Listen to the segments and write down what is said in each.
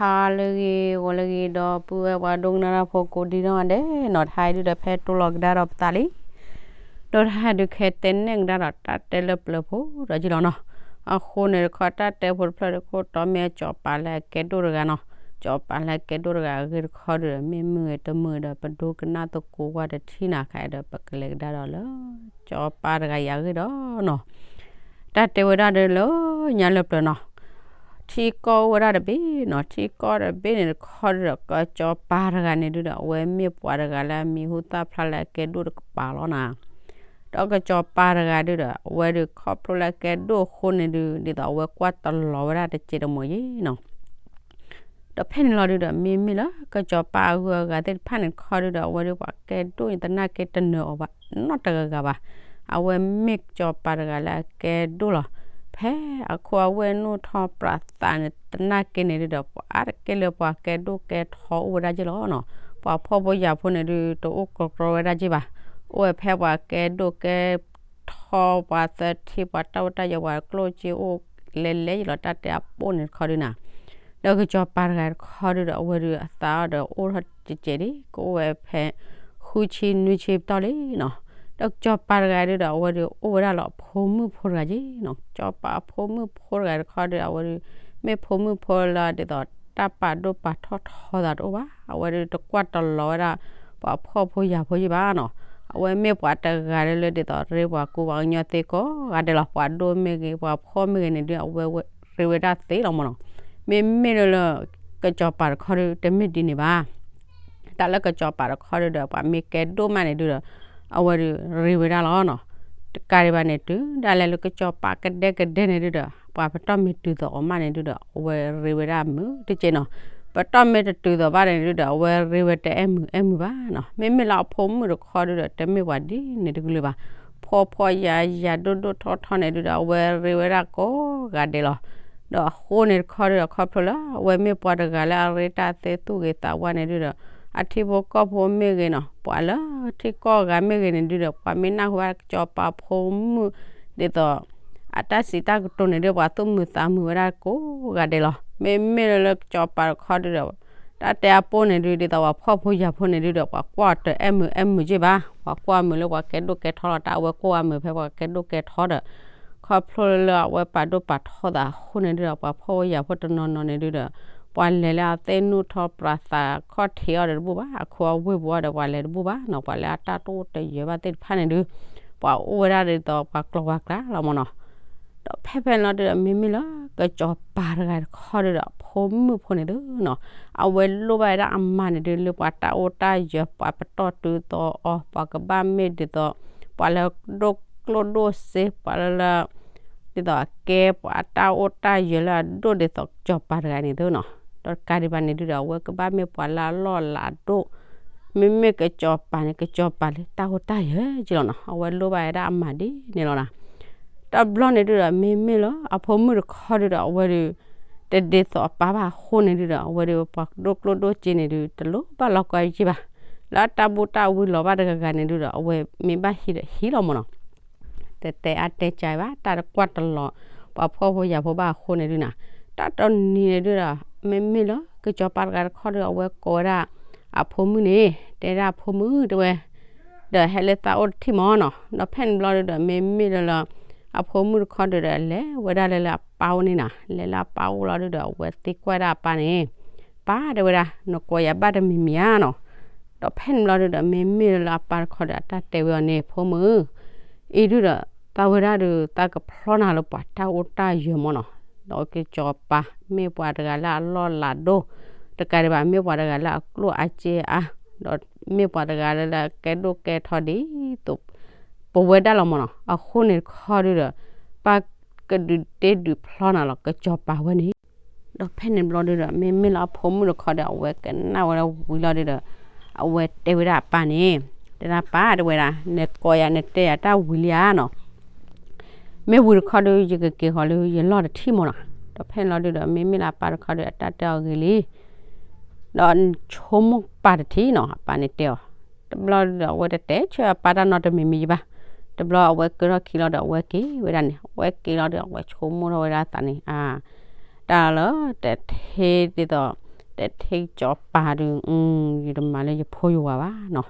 ဟါလၢအဂ့ၤ ဂီၤလၢအဂ့ၤ ဒီပုၢ်ဝဲၢ်ပှၤဒိကနၣ်တၢ်ဖိကိးဒံနီၢ်ဂၤဒဲးနီၤ, တဟါအံၤဒုဒီးဖဲတိၢ်လီၤကဒါဒီးပသးလံ ဒီးတဟါဒုးခဲတဲနဲၣ်ကဒါဒီး တၢ်တဲလၢပျၢၤဖိဒီးက့လီၤနီၤ. အဃိန့ၣ်တခီ တၢ်တဲဖိတဖျၢၣ်ဒုး ခိၣ်တီမ့ၢ်ကၠီၤပၤလၢအကဲဒိၣ်တဂၤနီၤ. ကၠီၤပၤလၢအကဲဒိၣ်တဂၤအဂ့ၢ်တခီဒုဒီး မ့ၢ်မုာ်ဂ့ၤတမုာ်ဒီး ပဒိကနၣ်သကိးကွၢ်တထံၣ်နၤခါဒီး ပကလဲၤကဒါဒီးလၢ ကၠီၤပၤတဂၤအံၤအဂ့ၢ်ဒီးနီၤ. တၢ်တဲဝဲဒၣ်ဒီးလၢညါလၢပျၢၤနီၤ, ထံကီၢ်အိၣ်ဝဲဒၣ်တဘ့ၣ်နီၤ, ထံကီၢ်တဘ့ၣ်န့ၣ်တခီဒုဒီး ကၠီၤပၤတဂၤန့ၣ်ဒုဒီး အဝဲမ့ၢ်ပှၤတဂၤလၢအမံၤဟူသၣ်ဖျါလၢအကဲဒိၣ်တကပၤလီၤနီၤ. ဒီးကၠီၤပၤတဂၤဒုဒီး အဝဲဒုးခီဖျိလၢအကဲဒိၣ်အဃိန့ၣ်ဒု ဒ်သိးအဝဲကွၢ်တလီၤဝဲဒၣ်တစဲးတမီၤယဲနီၤ. ဒီးဖဲန့ၣ်လီၤဒုဒီး မ့မ့ၢ်လၢကၠီၤပၤအဂုၤအဂၤသ့ၣ်တဖၣ်န့ၣ်တခီဒုဒီး အဝဲဒုးပှၤကဲဒိၣ်န့ၣ် သနာ်က့တနၢၤအီၤဘၣ်နီတဂၤဂၤဘၣ်. အဝဲမ့ၢ်ကၠီၤပၤတဂၤလၢအကဲဒိၣ်လီၤ. ဖဲအခိၣ်အဝဲၢ်နူၢ်ထီၣ်ပြးသးန့ၣ် သနာ်က့န့ၣ်ဒုဒီး ပှၤတကဲလၢပှၤကဲဒိၣ်ကဲထီအိၣ်ဝဲဒၣ်က့လီၤနီၤ. ပှၤဖှီၣ်ဖိယာ်ဖိန့ၣ်ဒု တအိၣ်ကြီကြီဝဲဒၣ်က့ဘၣ်. အိၣ်ဝဲဖဲပှၤကဲဒိၣ်ကဲထီ ပှၤသထံ ပှၤတၢ်အိၣ်တၢ်ယၢၤ ပှၤကျိၣ်စ့အိၣ်လဲၤလဲၤယလီၤ တၢ်တဲအပိၢ်န့ၣ်တခီဒုနီၤ. ဒီးကၠီၤပၤတဂၤတခီဒုဒီး အဝဲဒုးအသးအီၤဒီးအိၣ်ထီၣ်ကဲကဲဒံး ကအိၣ်ဝဲဖဲဃုဆံနွံဆံပတီၢ်လံနီၤ. ဒီးကၠီၤပၤတဂၤဒုဒီး အဝဲဒုးအိၣ်ဝဲဒၣ်လၢအဖိမုၣ်ဖိတဂၤက့နီၤ. ကၠီၤပၤအဖိမုၣ်ဖိတဂၤတခီဒုဒီး အဝဲဒုး မ့ၢ်ဖိမုၣ်ဖိလၢဒ်သိးတၢ်ပာ်ဒိၣ်ပာ်ထီၣ်ထီသးတအိၣ်ဘၣ်. အဝဲဒုးတကွၢ်တလီၤဝဲဒၣ် ပှၤဖှီၣ်ဖိယာ်ဖိယဲဘၣ်နီၤ. အဝဲမ့ၢ်ပှၤတဂၤလၢလၢဒ်သိးရ့ပှၤကူပှၤကညီသ့ကိးဂၤဒဲးလီၤ. ပှၤဒိၣ်မ့ၢ်ဂ့ၤ ပှၤဖှီၣ်မ့ၢ်ဂ့ၤန့ၣ်ဒု အဝဲရ့ဝဲဒၣ်သ့လီၤမၢ်နီၤ. မ့မ့ၢ်လၢလၢ ကၠီၤပၤတခီဒု တမ့ၢ်ဒ်န့ၣ်ဘၣ်. တၢ်လၢကၠီၤပၤတခီဒုဒီး ပှၤမ့ၢ်ကဲဒိၣ်မးန့ၣ်ဒုဒီး အဝဲဒုးရ့ဝဲဒၣ်လီၤနီၤ. တကးဒံးဘၣ်န့ၣ် တုၤဒၣ်လဲာ်လၢကၠီၤပၤကဒဲကဒဲန့ၣ်ဒုဒီး ပှၤပတီၢ်မ့ၢ်တုၤသိးအီၤမးန့ၣ်ဒုဒီး အဝဲရ့ဝဲဒၣ်မုာ်တက့နီၤ. ပတီၢ်မ့ၢ်တတုၤသိးဘၣ်န့ၣ်ဒုဒီး အဝဲရ့ဝဲတအဲၣ်မုာ်အဲၣ်မုာ်ဘၣ်နီၤ. မ့မ့ၢ်လၢအဖိမုၣ်တခီဒုဒီး တမ့ၢ်ပှၤဒ်န့ၣ်တကလုာ်ဘၣ်. ဖှီၣ်ဖှီၣ်ယာ်ယာ်ဒိၣ်ဒိၣ်ထီထီန့ၣ်ဒုဒီး အဝဲရ့ဝဲဒၣ်ကိးဂၤဒဲးလီၤ. ဒီးအဃိန့ၣ်တခီဒုဒီး ခီဖျိလၢအဝဲမ့ၢ်ပှၤတဂၤလၢအရ့တၢ်သ့သူၣ်ဂ့ၤသးဝါန့ၣ်ဒုဒီး အထံဖိကီၢ်ဖိမ့ၢ်ဂ့ၤနီၤ ပှၤလၢထံကီၢ်ဂၤမ့ၢ်ဂ့ၤန့ၣ်ဒုဒီး ပှၤမ့ၢ်နၢ်ဟူဘၣ်ကၠီၤပၤဖိမုၣ် ဒ်သိး အတၢ်စံးတၢ်ကတိၤန့ၣ်ဒု ပှၤသူၣ်မုာ်သးမုာ်ဝဲဒၣ်ကိးဂၤဒဲးလီၤ. မ့မ့ၢ်လၢလၢကၠီၤပၤတခီဒုဒီး တၢ်တဲအပိၢ်န့ၣ်ဒု ဒ်သိးပှၤဖှီၣ်ဖိယာ်ဖိန့ၣ်ဒုဒီး ပှၤကွၢ်တအဲၣ်မုာ်အဲၣ်မုာ်က့ဘၣ်. ပှၤကွၢ်မုာ်လၢပှၤကဲဒိၣ်ကဲထီလီၤ. တၢ်အဝဲကွၢ်မုာ်ဖဲပှၤကဲဒိၣ်ကဲထီဒီး ခီဖျိလၢအဝဲပာ်ဒိၣ်ပာ်ထီသးအဃိန့ၣ်ဒုဒီး ပှၤဖှီၣ်ဖိယာ်ဖိတနီၤနီၤန့ၣ်ဒုဒီး ပှၤလဲၤလၢအသ့ၣ်နူၢ်ထီၣ်ပြးသးခီၣ်ထံးအီၤဒီးတဘူၣ်ဘၣ်, အခိၣ်အဝ့ၢ်ပူၤအီၤဒီးပှၤလဲၤတဘူၣ်ဘၣ်နီၤ, ပှၤလၢအတၢ်တအိၣ်တယၢၤဘၣ်သ့ၣ်တဖၣ်န့ၣ်ဒု ပှၤအိၣ်ဝဲဒၣ်ဒ်သိးပှၤကျီၤပှၤကျါလီၤမၢ်နီၤ. ဒီးဖဲဖဲန့ၣ်လီၤဒုဒီး မ့မ့ၢ်လၢကစီၤပၤတဂၤတခီဒုဒီး အဖိမုၣ်ဖိန့ၣ်ဒုနီၤ, အဝဲလိၣ်ဘၣ်ဝဲဒၣ်အမါန့ၣ်ဒု လၢပှၤတၢ်အိၣ်တၢ်ယၢၤ ပှၤပတီၢ်တုၤသိးအီၤ ပှၤကဘၣ်မ့ၢ်ဒ်သိး ပှၤလၢဒိၣ်ကျိၣ်ဒိၣ်စ့ ပှၤလၢလၢ ဒ်သိးအကဲပှၤတၢ်အိၣ်တၢ်ယၢၤလၢအဒိၣ်ဒ်သိးကစီၤပၤတဂၤန့ၣ်ဒုနီၤ. ဒီးတကးဒံးဘၣ်န့ၣ်ဒုဒီး အဝဲကဘၣ်မ့ၢ်ပှၤလၢအလီၢ်လၤဒိၣ်, မ့မ့ၢ်ကစီၤပၤန့ၣ် ကစီၤပၤလၢတၢ်အိၣ်တၢ်ယၢၤက့လီၤနီၤ, အဝဲလိၣ်ဘၣ်ဝဲဒၣ်အမါဒ်န့ၣ်လီၤနီၤ. တဘျီန့ၣ်ဒုဒီး မ့မ့ၢ်လၢအဖိမုၣ်တခီဒုဒီး အဝဲဒု တဒ်သိးအပၢ်ဘၣ်အဃိန့ၣ်ဒုဒီး အဝဲဒု ပှၤဒိၣ်ကျိၣ်ဒိၣ်စ့န့ၣ်ဒု တလိၣ်ဘၣ်လီၤကီက့ဘၣ်. လၢတၢ်ဘူၣ်တၢ်ဝံလီၤဘၣ်တဂၤဂၤန့ၣ်ဒုဒီး အဝဲမ့ၢ်ဘၣ်ဟံးဒီးဟံးလီၤမၢ်နီၤ. တတဲအါတဲကၢဘၣ် တၢ်တကွၢ်တလီၤ ပှၤဖှီၣ်ဖိယာ်ဖိဘၣ်အဃိန့ၣ်ဒုနီၤ. တၢ်တနံၤန့ၣ်ဒုဒီး မ့မ့ၢ်လၢကစီၤပၤတဂၤတခီဒုဒီး အဝဲကိးဝဲဒၣ်အဖိမုၣ်န့ၣ် တဲဒၣ်အဖိမုၣ်တဲဝဲ ဒီးဟဲလၢသးအိၣ်တထံၣ်မၢ်နီၤ. ဒီးဖဲန့ၣ်ဘျီဒုဒီး မ့မ့ၢ်လၢလၢ အဖိမုၣ်တခီဒုဒီး လဲၤဝဲဒၣ်လၢလၢအပၢ်အိၣ်န့ၣ်နီၤ, လဲၤလၢအပၢ်အိၣ်လီၤဒုဒီး အဝဲသံကွၢ်ဒၣ်အပၢ်န့ၣ်, ပၢ်တဲဝဲဒၣ် နကိးယၤဘၣ်တမံၤမံၤဧါနီၤ. ဒီးဖဲန့ၣ်ဘျီဒုဒီး မ့မ့ၢ်လၢလၢအပၢ်တခီဒီး အတၢ်တဲဝဲအီၤန့ၣ် ဖိမုၣ် အံၤဒုဒီး သးဝဲဒၣ်ဒု သးကဖျီနၤလၢပှၤတၢ်အိၣ်တၢ်ယၢၤမၢ်နီၤ. ဒီးကစီၤပၤ မ့ၢ်ပှၤတဂၤလၢအလီၢ်လၤဒိၣ်, တကးဒံးဘၣ် မ့ၢ်ပှၤတဂၤလၢအကျိၣ်အစ့အါ, ဒီးမ့ၢ်ပှၤတဂၤလၢလၢကဲဒိၣ်ကဲထီဒ်သိး ပဝဲဒၣ်လီၤမၢ်နီၤ. အဃိန့ၣ်တခီဒုဒီး ပၢ်ကဒုးတ့ဒုးဖျီနၤလီၤ ကစီၤပၤဝဲန့ၣ်. ဒီးဖဲန့ၣ်ဘျီဒုဒီး မ့မ့ၢ်လၢအဖိမုၣ်တခီဒီး အဝဲကနၣ်ဝဲဒၣ်ဝံၤလီၤဒုဒီး အဝဲတဲဝဲဒၣ်အပၢ်န့ၣ်, တဲဒၣ်ပၢ်တဲဝဲဒၣ် နကိးယၤနတဲယၤတၢ်ဝံၤလံဧါနီၤ. မ့ၢ်ဝံၤတခီဒု ယကက့ၤဃီၤလၢယလီၢ်တထံၣ်မၢ်နီၤ. ဒီးဖဲန့ၣ်လီၤဒုဒီး မ့မ့ၢ်လၢအပၢ်တခီဒု အတၢ်တဲအီၤဂ့ၤလံ ဒီးဆိကမိၣ်ပၢ်တထံၣ်နီၤ အပၢ်န့ၣ်တဲအီၤ. တဘျီဒုဒီး အဝဲတတဲဆၢအပၢ်တၢ်နီတမံၤမံၤယဘၣ်. တဘျီအဝဲကၢထီၣ်ခံလီၤဒီး အဝဲက့ၤဝဲဒၣ်န့ၣ်, အဝဲက့ၤလီၤဒီး အဝဲဆိကမိၣ်ထီၣ်ဝဲဒၣ်သးန့ၣ်, တၢ်လၢတဟ့ၣ်ဒ်သိး ယကတဲထ့ကစီၤပၤဒုး, ယတမၤလၢယဖိယဝၤဘၣ်နီၤ,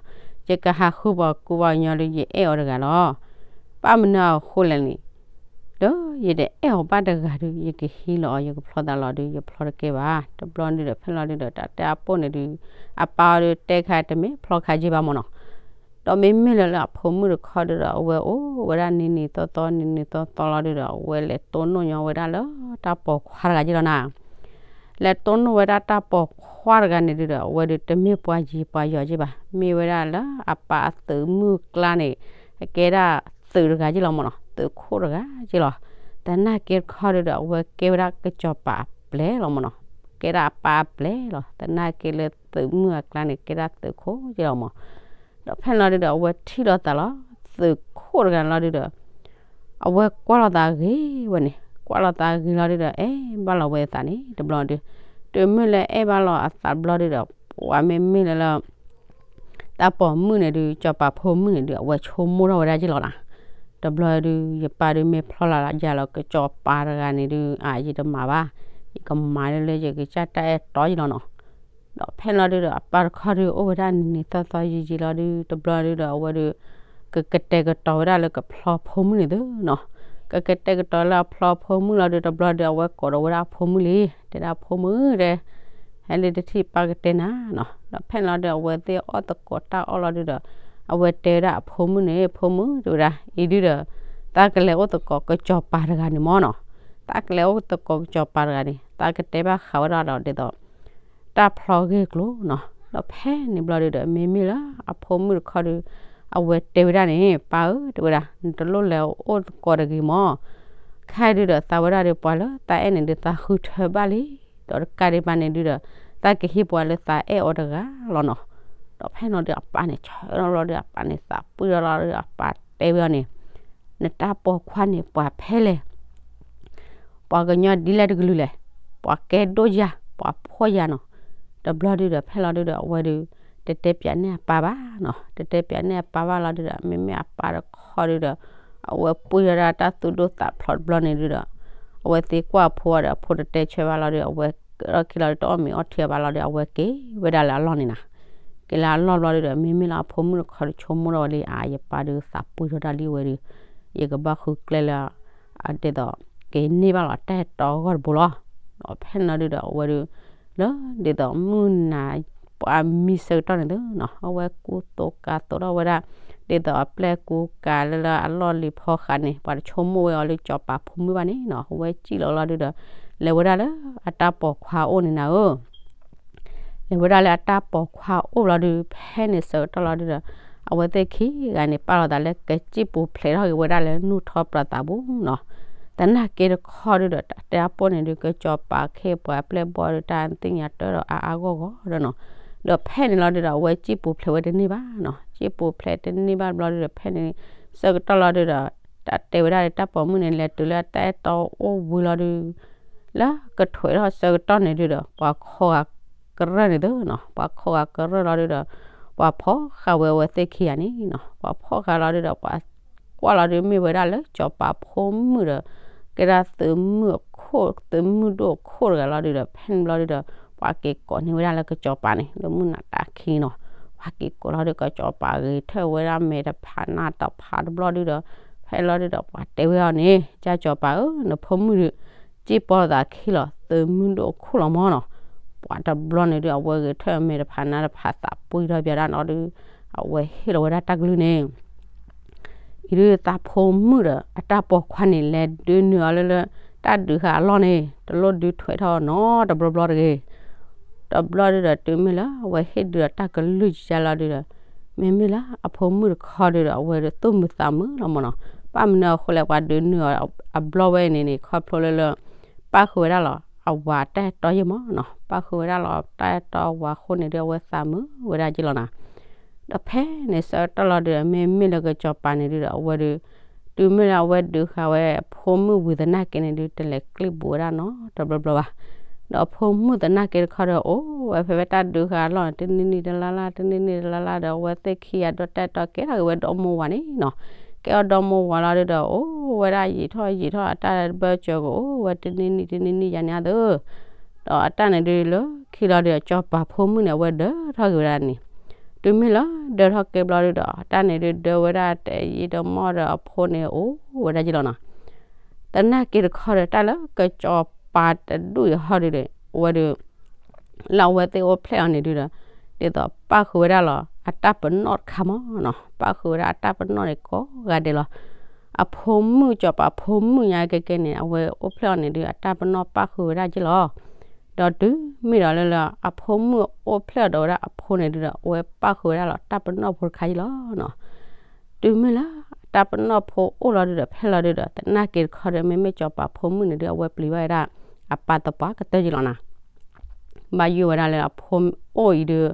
ယကဟးဃုပှၤကူပှၤကညီဒုး ယအဲၣ်အီၤတဂၤလီၤ. ဘၣ်မနုၤအဃိလဲၣ်န့ၣ်, ဒီးယတအဲၣ်အီၤဘၣ်တဂၤဒုး ယကဟံးလီၤအီၤ ယကဖျီသးလီၤဒုး ယဖျီတကဲဘၣ်. တဘျီဒုးဒီး ဖဲလီၤဒုးဒီး တၢ်တဲအပိၢ်န့ၣ်ဒုး အပၢ်အီၤဒုးတဲခါတမ့ၢ်ဖျီခါက့ဘၣ်မၢ်နီၤ. ဒီးမ့မ့ၢ်လၢလၢအဖိမုၣ်တခီဒုးဒီး အဝဲအိၣ်ဝဲဒၣ်နံၤနံၤသီသီ နံၤနံၤသီသီလီၤဒုးဒီး အဝဲလဲၤတိၢ်နီၣ်ညီဝဲဒၣ်လၢတၢ်ပိာ်ခွါတဂၤက့လီၤနၤ. လဲၤတိၢ်နီၣ်ဝဲဒၣ်တၢ်ပိာ်ခွါတဂၤန့ၣ်ဒုးဒီး အဝဲဒုးတမ့ၢ်ပှၤယံၤပှၤယီၤက့ဘၣ်, မ့ၢ်ဝဲဒၣ်လၢအပၢ်အသုးမုၢ်ကျါန့ၣ် ကဲဒၣ်သုးတဂၤက့လီၤမၢ်နီၤ, သုးခိၣ်တဂၤက့လီၤ. သနာ်က့တခီဒုးဒီး အဝဲကဲဝဲဒၣ်ကစီၤပၤအပျဲၢ်လီၤမၢ်နီၤ, ကဲဒၣ်အပၢ်အပျဲၢ်လီၤ. သနာ်က့လၢသုးမုၢ်အကျါန့ၣ် ကဲဒၣ်သုးခိၣ်က့လီၤမၢ်. ဒီးဖဲလီၤဒုးဒီး အဝဲထံၣ်လိာ်သးလီၤ, သုးခိၣ်တဂၤလီၤဒုးဒီး အဝဲကွၢ်လိာ်သးဂ့ၤဝဲန့ၣ်, ကွၢ်လိာ်သးဂ့ၤလီၤဒုးဒီး အဲၣ်ဘၣ်လီၤဝဲအသးန့ၣ် တဘျီဒုး, တုၤမ့ၢ်လၢအဲၣ်ဘၣ်လီၤအသးတဘျီဒုးဒီး ပှၤမ့မ့ၢ်လၢလၢ တၢ်ပိာ်မုၣ်န့ၣ်ဒုး စီၤပၤဖိမုၣ်န့ၣ်ဒုး အဝဲဆိကမိၣ်ထီၣ်ဝဲဒၣ်က့လီၤနၤ. တဘျီဒုး ယပၢ်ဒုး မ့ၢ်ဖျီလၢယၤလီၤ ကစီၤပၤတဂၤန့ၣ်ဒုး အါ ယတမၤဘၣ်, ယကမၤလၢလၢယကစၢ်တၢ်အဲၣ်တီယ့လီၤနီၤ. ဒီးဖဲလီၤဒုးဒီး အပၢ်တခီဒုး အိၣ်ဝဲဒၣ်နံၤနံၤသီသီယံၤယံၤလီၤဒုး တဘျီဒုးဒီး အဝဲဒုး ကကတဲာ်ကတီၤဝဲဒၣ်လၢကဖျီဖိမုၣ်န့ၣ်သုနီၤ. ကကတဲာ်ကတီၤလၢအဖျီဖိမုၣ်လီၤဒုး တဘျီဒုး အဝဲကိးဒီးဝဲဒၣ်အဖိမုၣ်လံ, တဲဒၣ်ဖိမုၣ်တဲ, ဟဲလၢတထံၣ်ပၢ်ကတဲနၤနီၤ. ဒီးဖဲလီၤဒုး အဝဲသ့ၣ်အီၣ်သကိးတၢ်အီၣ်လီၤဒုးဒီး အဝဲတဲဝဲဒၣ်အဖိမုၣ်န့ၣ်, ဖိမုၣ်တဲဝဲဒၣ်, အံၤဒုးဒီး သးကလဲၤအိၣ်သကိးကစီၤပၤတဂၤန့ၣ်မၢ်နီၤ. သးကလဲၤအိၣ်သကိးကစီၤပၤတဂၤန့ၣ် သးကတဲဘၣ်ဃးဝဲဒၣ်ဒီးဒ်သိး တၢ်ဖျီဂ့ၢ်ကျိၤနီၤ. ဒီးဖဲန့ၣ်ဘျီဒုးဒီး မ့မ့ၢ်လၢအဖိမုၣ်တခီဒုး အဝဲတဲဝဲဒၣ်န့ၣ်, ပၢ်ဧၢ တဲဝဲဒၣ်, နတလိၣ်လဲၤအိၣ်သကိးတဂ့ၤမၢ်. ခဲအံၤဒုးဒီး သးဝဲဒၣ်ဒီးပှၤလၢသးအဲၣ်န့ၣ်ဒုး သးဃုထၢဘၣ်လံ. ဒီးတကးဒံးဘၣ်န့ၣ်ဒုးဒီး သးကဟံးပှၤလၢသးအဲၣ်အီၤတဂၤလီၤနီၤ. ဒီးဖဲန့ၣ်ဒုးအပၢ်န့ၣ် ဆၢလီၤလီၤဒုး အပၢ်န့ၣ်သးပှံၢ်ထီၣ်လီၤဒုး အပၢ်တဲဝဲအီၤန့ၣ်, နတၢ်ပိာ်ခွါန့ၣ် ပှၤဖဲလဲၣ် ပှၤကညီဒ်လဲၣ်တကလုာ်လဲၣ်, ပှၤကဲဒိၣ်ယၤ ပှၤဖှီၣ်ယၤနီၤ. တဘျီဒုးဒီး ဖဲလီၤဒုးဒီး အဝဲဒုး တတဲပၠးန့ၢ်အပၢ်ဘၣ်နီၤ, တတဲပၠးန့ၢ်အပၢ်ဘၣ်လီၤဒုးဒီး မ့မ့ၢ်အပၢ်တခီဒုးဒီး အဝဲပှံၢ်ထီၣ်ဒၣ်တၢ်သူၣ်ဒိၣ်သးဖျိးတဘျီန့ၣ်ဒုးဒီး အဝဲသ့ၣ်ကွၢ်အဖိဒီး အဖိတတဲဆၢဘၣ်လီၤဒုး အဝဲက့ၤထီၣ်ခံလီၤဒုး တအီၣ်မ့ၤအီထံအီဘၣ်လီၤဒုး အဝဲက့ၤဝဲဒၣ်လၢအလီၢ်န့ၣ်နီၤ. က့ၤလၢအလီၢ်ဘျီဒုးဒီး မ့မ့ၢ်လၢအဖိမုၣ်တခီဒုး ဆိကမိၣ်ထီၣ်ဝဲလံ, အါ ယပၢ်ဒုးသးပှံၢ်ထီၣ်တၢ်လံဝဲဒုး ယကဘၣ်ဃုကျဲလၢ ဒ်သိး က့ၤန့ၢ်ဘၣ်လီၤတၢ်အဲၣ်တီအဂီၢ်တဘိလီၤ. ဒီးဖဲန့ၣ်လီၤဒုးဒီး အဝဲဒုး လၢဒ်သိးမုၢ်နၤ ပှၤမံဆၢကတီၢ်န့ၣ်သုနီၤ အဝဲကူသိးကၤသိးထီၣ်ဝဲဒၣ် ဒ်သိးအပျဲၢ်ကူကၤလၢလၢအလီၢ်လံၤဖီဃးန့ၣ် ပှၤတဆိကမိၣ်ဝဲအီၤလၢစီၤပၤဖိမုၣ်ဘၣ်န့ၣ်နီၤ အဝဲစံၣ်လီၤလီၤဒုးဒီး လဲၤဝဲဒၣ်လၢအတၢ်ပိာ်ခွါအိၣ်န့ၣ်နၤဧၢ လဲၤဝဲဒၣ်လၢအတၢ်ပိာ်ခွါအိၣ်လီၤဒုး ဖဲန့ၣ်ဆၢကတီၢ်လီၤဒုးဒီး အဝဲသ့ၣ်ခံဂၤန့ၣ် ပာ်လီၤသးလၢကစံၣ်ပူၤဖျဲးထီၣ်က့ၤဝဲဒၣ်လၢနူၢ်ထီပြးသးပူၤနီၤ. သနာ်က့တခီဒုးဒီး တၢ်တဲအပိၢ်န့ၣ်ဒုး ကစီၤပၤခ့ပှၤပျဲၢ်ဘီဒုး တၢ်သ့ၣ်ညါတၢ်ဒီးအါအါဂီၢ်ဂီၢ်ဒီးနီၤ. ဒီးဖဲန့ၣ်လီၤဒုးဒီး အဝဲစံၣ်ပူၤဖျဲးဝဲတန့ၢ်ဘၣ်နီၤ. စံၣ်ပူၤဖျဲးတန့ၢ်ဘၣ်ဘျီဒုးဒီး ဖဲန့ၣ်ဆၢကတီၢ်လီၤဒုးဒီး တၢ်တဲဝဲဒၣ်လၢတၢ်ပိာ်မုၣ်န့ၣ် လဲၤတုၤလၢအတၢ်အဲၣ်တီအိၣ်ဝံၤလီၤဒုး လၢကထွဲးထီၣ်ဆၢကတီၢ်န့ၣ်ဒုးဒီး ပှၤခီဂာ်ကရၢၢ်န့ၣ်သုနီၤ ပှၤခီဂာ်ကရၢၢ်လီၤဒုးဒီး ပှၤဖီၣ်ဃာ်ဝဲအဝဲသ့ၣ်ခံဂၤန့ၣ်နီၤ ပှၤဖီၣ်ဃာ်လီၤဒုးဒီး ပှၤကွၢ်လီၤဒုးမ့ၢ်ဝဲဒၣ်လၢစီၤပၤဖိမုၣ်ဒီး ကဲဒၣ်သုးမုၢ်အခိၣ် သုးမုၢ်ဒိၣ်အခိၣ်တဂၤလီၤဒုးဒီး ဖဲန့ၣ်ဘျီဒုးဒီး ပှၤက့ၤကိးန့ၢ်ဝဲဒၣ်လၢကစီၤပၤန့ၣ် လၢမုၢ်နၤတၢ်ခံနီၤ ပှၤက့ၤကိးလီၤဒုး ကစီၤပၤဂ့ၤထၢၣ်ဝဲဒၣ်မဲာ်တဖးနါတဖးတဘျီဒုးဒီး ဖဲလီၤဒုးဒီး ပှၤတဲဝဲအီၤန့ၣ် ကၢ်စီၤပၤဧၢ နဖိမုၣ်ဒုး စံၣ်ပီသးခံလီၤ သုးမုၢ်ဒိၣ်အခိၣ်လီၤမၢ်နီၤ ပှၤတဘျီန့ၣ်ဒုး အဝဲဂ့ၤထၢၣ်မဲာ်တဖးနါတဖးသးပှံၢ်ထီၣ်ပၠးဒၣ်နီၤဒုး အဝဲဟ့ၣ်လီၤဝဲဒၣ်တၢ်ကလုၢ်န့ၣ် အံၤဒုးသးဖိမုၣ်ဒီး အတၢ်ပိာ်ခွါန့ၣ် လဲၤဒုးနုာ်အီၤလၢလၢ တၢ်ဒုးဃာ်အလီၢ်န့ၣ် တလိၣ်ဒုးထွဲးထီၣ်နီတဘျီဘျီတဂ့ၤ တဘျီဒုးဒီး တုၤမ့ၢ်လၢအဝဲဟ့ၣ်ဒုးဒီးတၢ်ကလုၢ်ကလီၤဒုးဒီး မ့မ့ၢ်လၢအဖိမုၣ်တခီဒုးဒီး အဝဲဒုးသူၣ်မုာ်သးမုာ်လီၤမၢ်နီၤ ဘၣ်မနုၤအဃိလဲၣ် ပှၤဒုးနုာ်အီၤအဘျီဝဲန့ၣ်န့ၣ် ခီဖျိလၢလၢ ပၣ်ဃုာ်ဝဲဒၣ်လီၤ အဝၤတၢ်အဲၣ်တီယ့ၢ်မၢ်နီၤ ပၣ်ဃုာ်ဝဲဒၣ်လီၤ တၢ်အဲၣ်တီအဝၤအဃိန့ၣ်ဒုး အဝဲသးမုာ်ဝဲဒၣ်ကလီၤနီၤ ဒီးဖဲန့ၣ်ဆၢကတီၢ်လီၤဒုးဒီး မ့မ့ၢ်လၢကစီၤပၤန့ၣ်ဒုးဒီး အဝဲဒုး တုၤမ့ၢ်လၢအဝဲဒုးဃာ်ဝဲအဖိမုၣ်ဝံၤသနာ်က့န့ၣ်ဒုး တလဲၤကျံၣ်ဘူးဝဲဒၣ်နီတဘျီဘျီဘၣ် ဒီးအဖိမုၣ်သနာ်က့တခီဒီး အိၣ်ဝဲဖဲဖဲတၢ်ဒုးဃာ်အလီၢ်န့ၣ် တနံၣ်နံၣ်တလါလါ တနံၣ်နံၣ်တလါလါဒီး အဝဲသ့ၣ်ခံဂၤဒီးတၢ်အဲၣ်တီကဲထီၣ်က့ၤဝဲဒီမိၢ်ဝၤန့ၣ်နီၤ ကဲအီၤဒီမိၢ်ဝၤလီၤဒုးဒီး အိၣ်ဝဲဒၣ်ယံာ်ထီၣ်ယံာ်ထီၣ် အတၢ်ဘၢစၢၤကအိၣ်ဝဲတနံၣ်နံၣ်တနံၣ်နံၣ်ယါန့ၣ်အသိး ဒီးအတၢ်န့ၣ်ဒုးလၢ ခံလီၤဒုးဒီး ကၠီၤပၤဖိမုၣ်န့ၣ် အဝဲဒၢထီၣ်က့ၤဝဲဒၣ်န့ၣ်, တုၤမ့ၢ်လၢဒၢထီၣ်က့ၤဘျီဒုးဒီး တၢ်န့ၣ်ဒုးဒၢဝဲဒၣ်တယံာ်တမီၢ်ဒီးအဖိန့ၣ်အိၣ်ဝဲဒၣ်က့ၤလီၤနီၤ. သနာ်က့တခီဒီး တၢ်လၢကၠီၤပၤတဒူၣ်အံၤဟီဒုးဒီး အဝဲဒုး လၢအဝဲသ့ၣ်အိၣ်ဖျဲၣ်အီၤန့ၣ်ဒုးဒီး ဒ်သိးပၣ်ဃုာ်ဝဲဒၣ်လီၤ အတၢ်ပနီၣ်တခါမးနီၤ, ပၣ်ဃုာ်ဝဲဒၣ်အတၢ်ပနီၣ်န့ၣ်ကိးဂၤဒဲးလီၤ. အဖိမုၣ် ကၠီၤပၤဖိမုၣ်ညါကဲကဲန့ၣ် အဝဲအိၣ်ဖျဲၣ်အီၤန့ၣ်ဒုး အတၢ်ပနီၣ်ပၣ်ဃုာ်ဝဲဒၣ်က့ၤလီၤ. ဒီးတုၤမ့ၢ်ဒီးလၢလၢအဖိမုၣ်အိၣ်ဖျဲၣ်အီၤဒီးဝဲဒၣ်အဖိန့ၣ်ဒုးဒီး အဝဲပၣ်ဃုာ်ဝဲဒၣ်လီၤ တၢ်ပနီၣ်ဖိတခါက့ၤလီၤနီၤ. တုၤမ့ၢ်လၢတၢ်ပနီၣ်ဖိအိၣ်လီၤဒုးဒီး ဖဲလီၤဒုးဒီး သနာ်က့တခီဒီး မ့မ့ၢ်ကၠီၤပၤဖိမုၣ်န့ၣ်ဒုး အဝဲပျံၤဘၣ်ဝဲဒၣ် အပၢ်သပှၢ်ကတၢၢ်က့ၤလီၤနီၤ. ဘၣ်ယိၣ်ဝဲဒၣ်လၢအဖိအိၣ်အံၤဒုး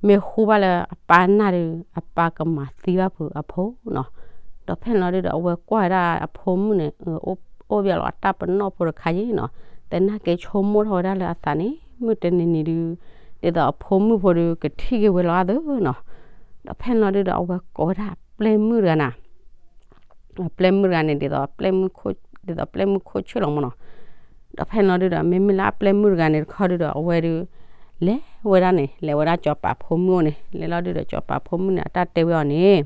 မ့ၢ်ဟူဘၣ်လၢအပၢ်နၢ်ဒုး အပၢ်ကမၤသံဘၣ်ဖုးအဖိနီၤ. ဒီးဖဲန့ၣ်လီၤဒုးဒီး အဝဲကွၢ်ဝဲဒၣ်အဖိမုၣ်န့ၣ် အိၣ်ဘၣ်လီၤအတၢ်ပနီၣ်ဖိတခါက့ၤနီၤ. သနာ်က့ဆိကမိၣ်ထီၣ်ဝဲဒၣ်လၢအသးန့ၣ် မုၢ်တနံၤနံၤဒုး ဒ်သိးအဖိမုၣ်ဖိဒုး ကထံၣ်က့ၤဝဲလီၤအါသၢနီၤ. ဒီးဖဲန့ၣ်လီၤဒုးဒီး အဝဲကိးဝဲဒၣ်အပျဲၢ်မုၣ်တဂၤနီၤ. အပျဲၢ်မုၣ်တဂၤန့ၣ် ဒ်သိး ဒ်သိးပျဲၢ်မုၣ်ခိၣ်ဆၢၣ်လီၤမးနီၤ. ဒီးဖဲန့ၣ်လီၤဒုးဒီး မ့မ့ၢ်လၢအပျဲၢ်မုၣ်တဂၤန့ၣ်တခီဒုးဒီး အဝဲဒုး လဲၤဝဲဒၣ်န့ၣ် လဲၤဝဲဒၣ်ကၠီၤပၤဖိမုၣ်အိၣ်န့ၣ် လဲၤလီၤဒုးဒီး ကၠီၤပၤဖိမုၣ်န့ၣ် အတၢ်တဲဝဲအီၤန့ၣ်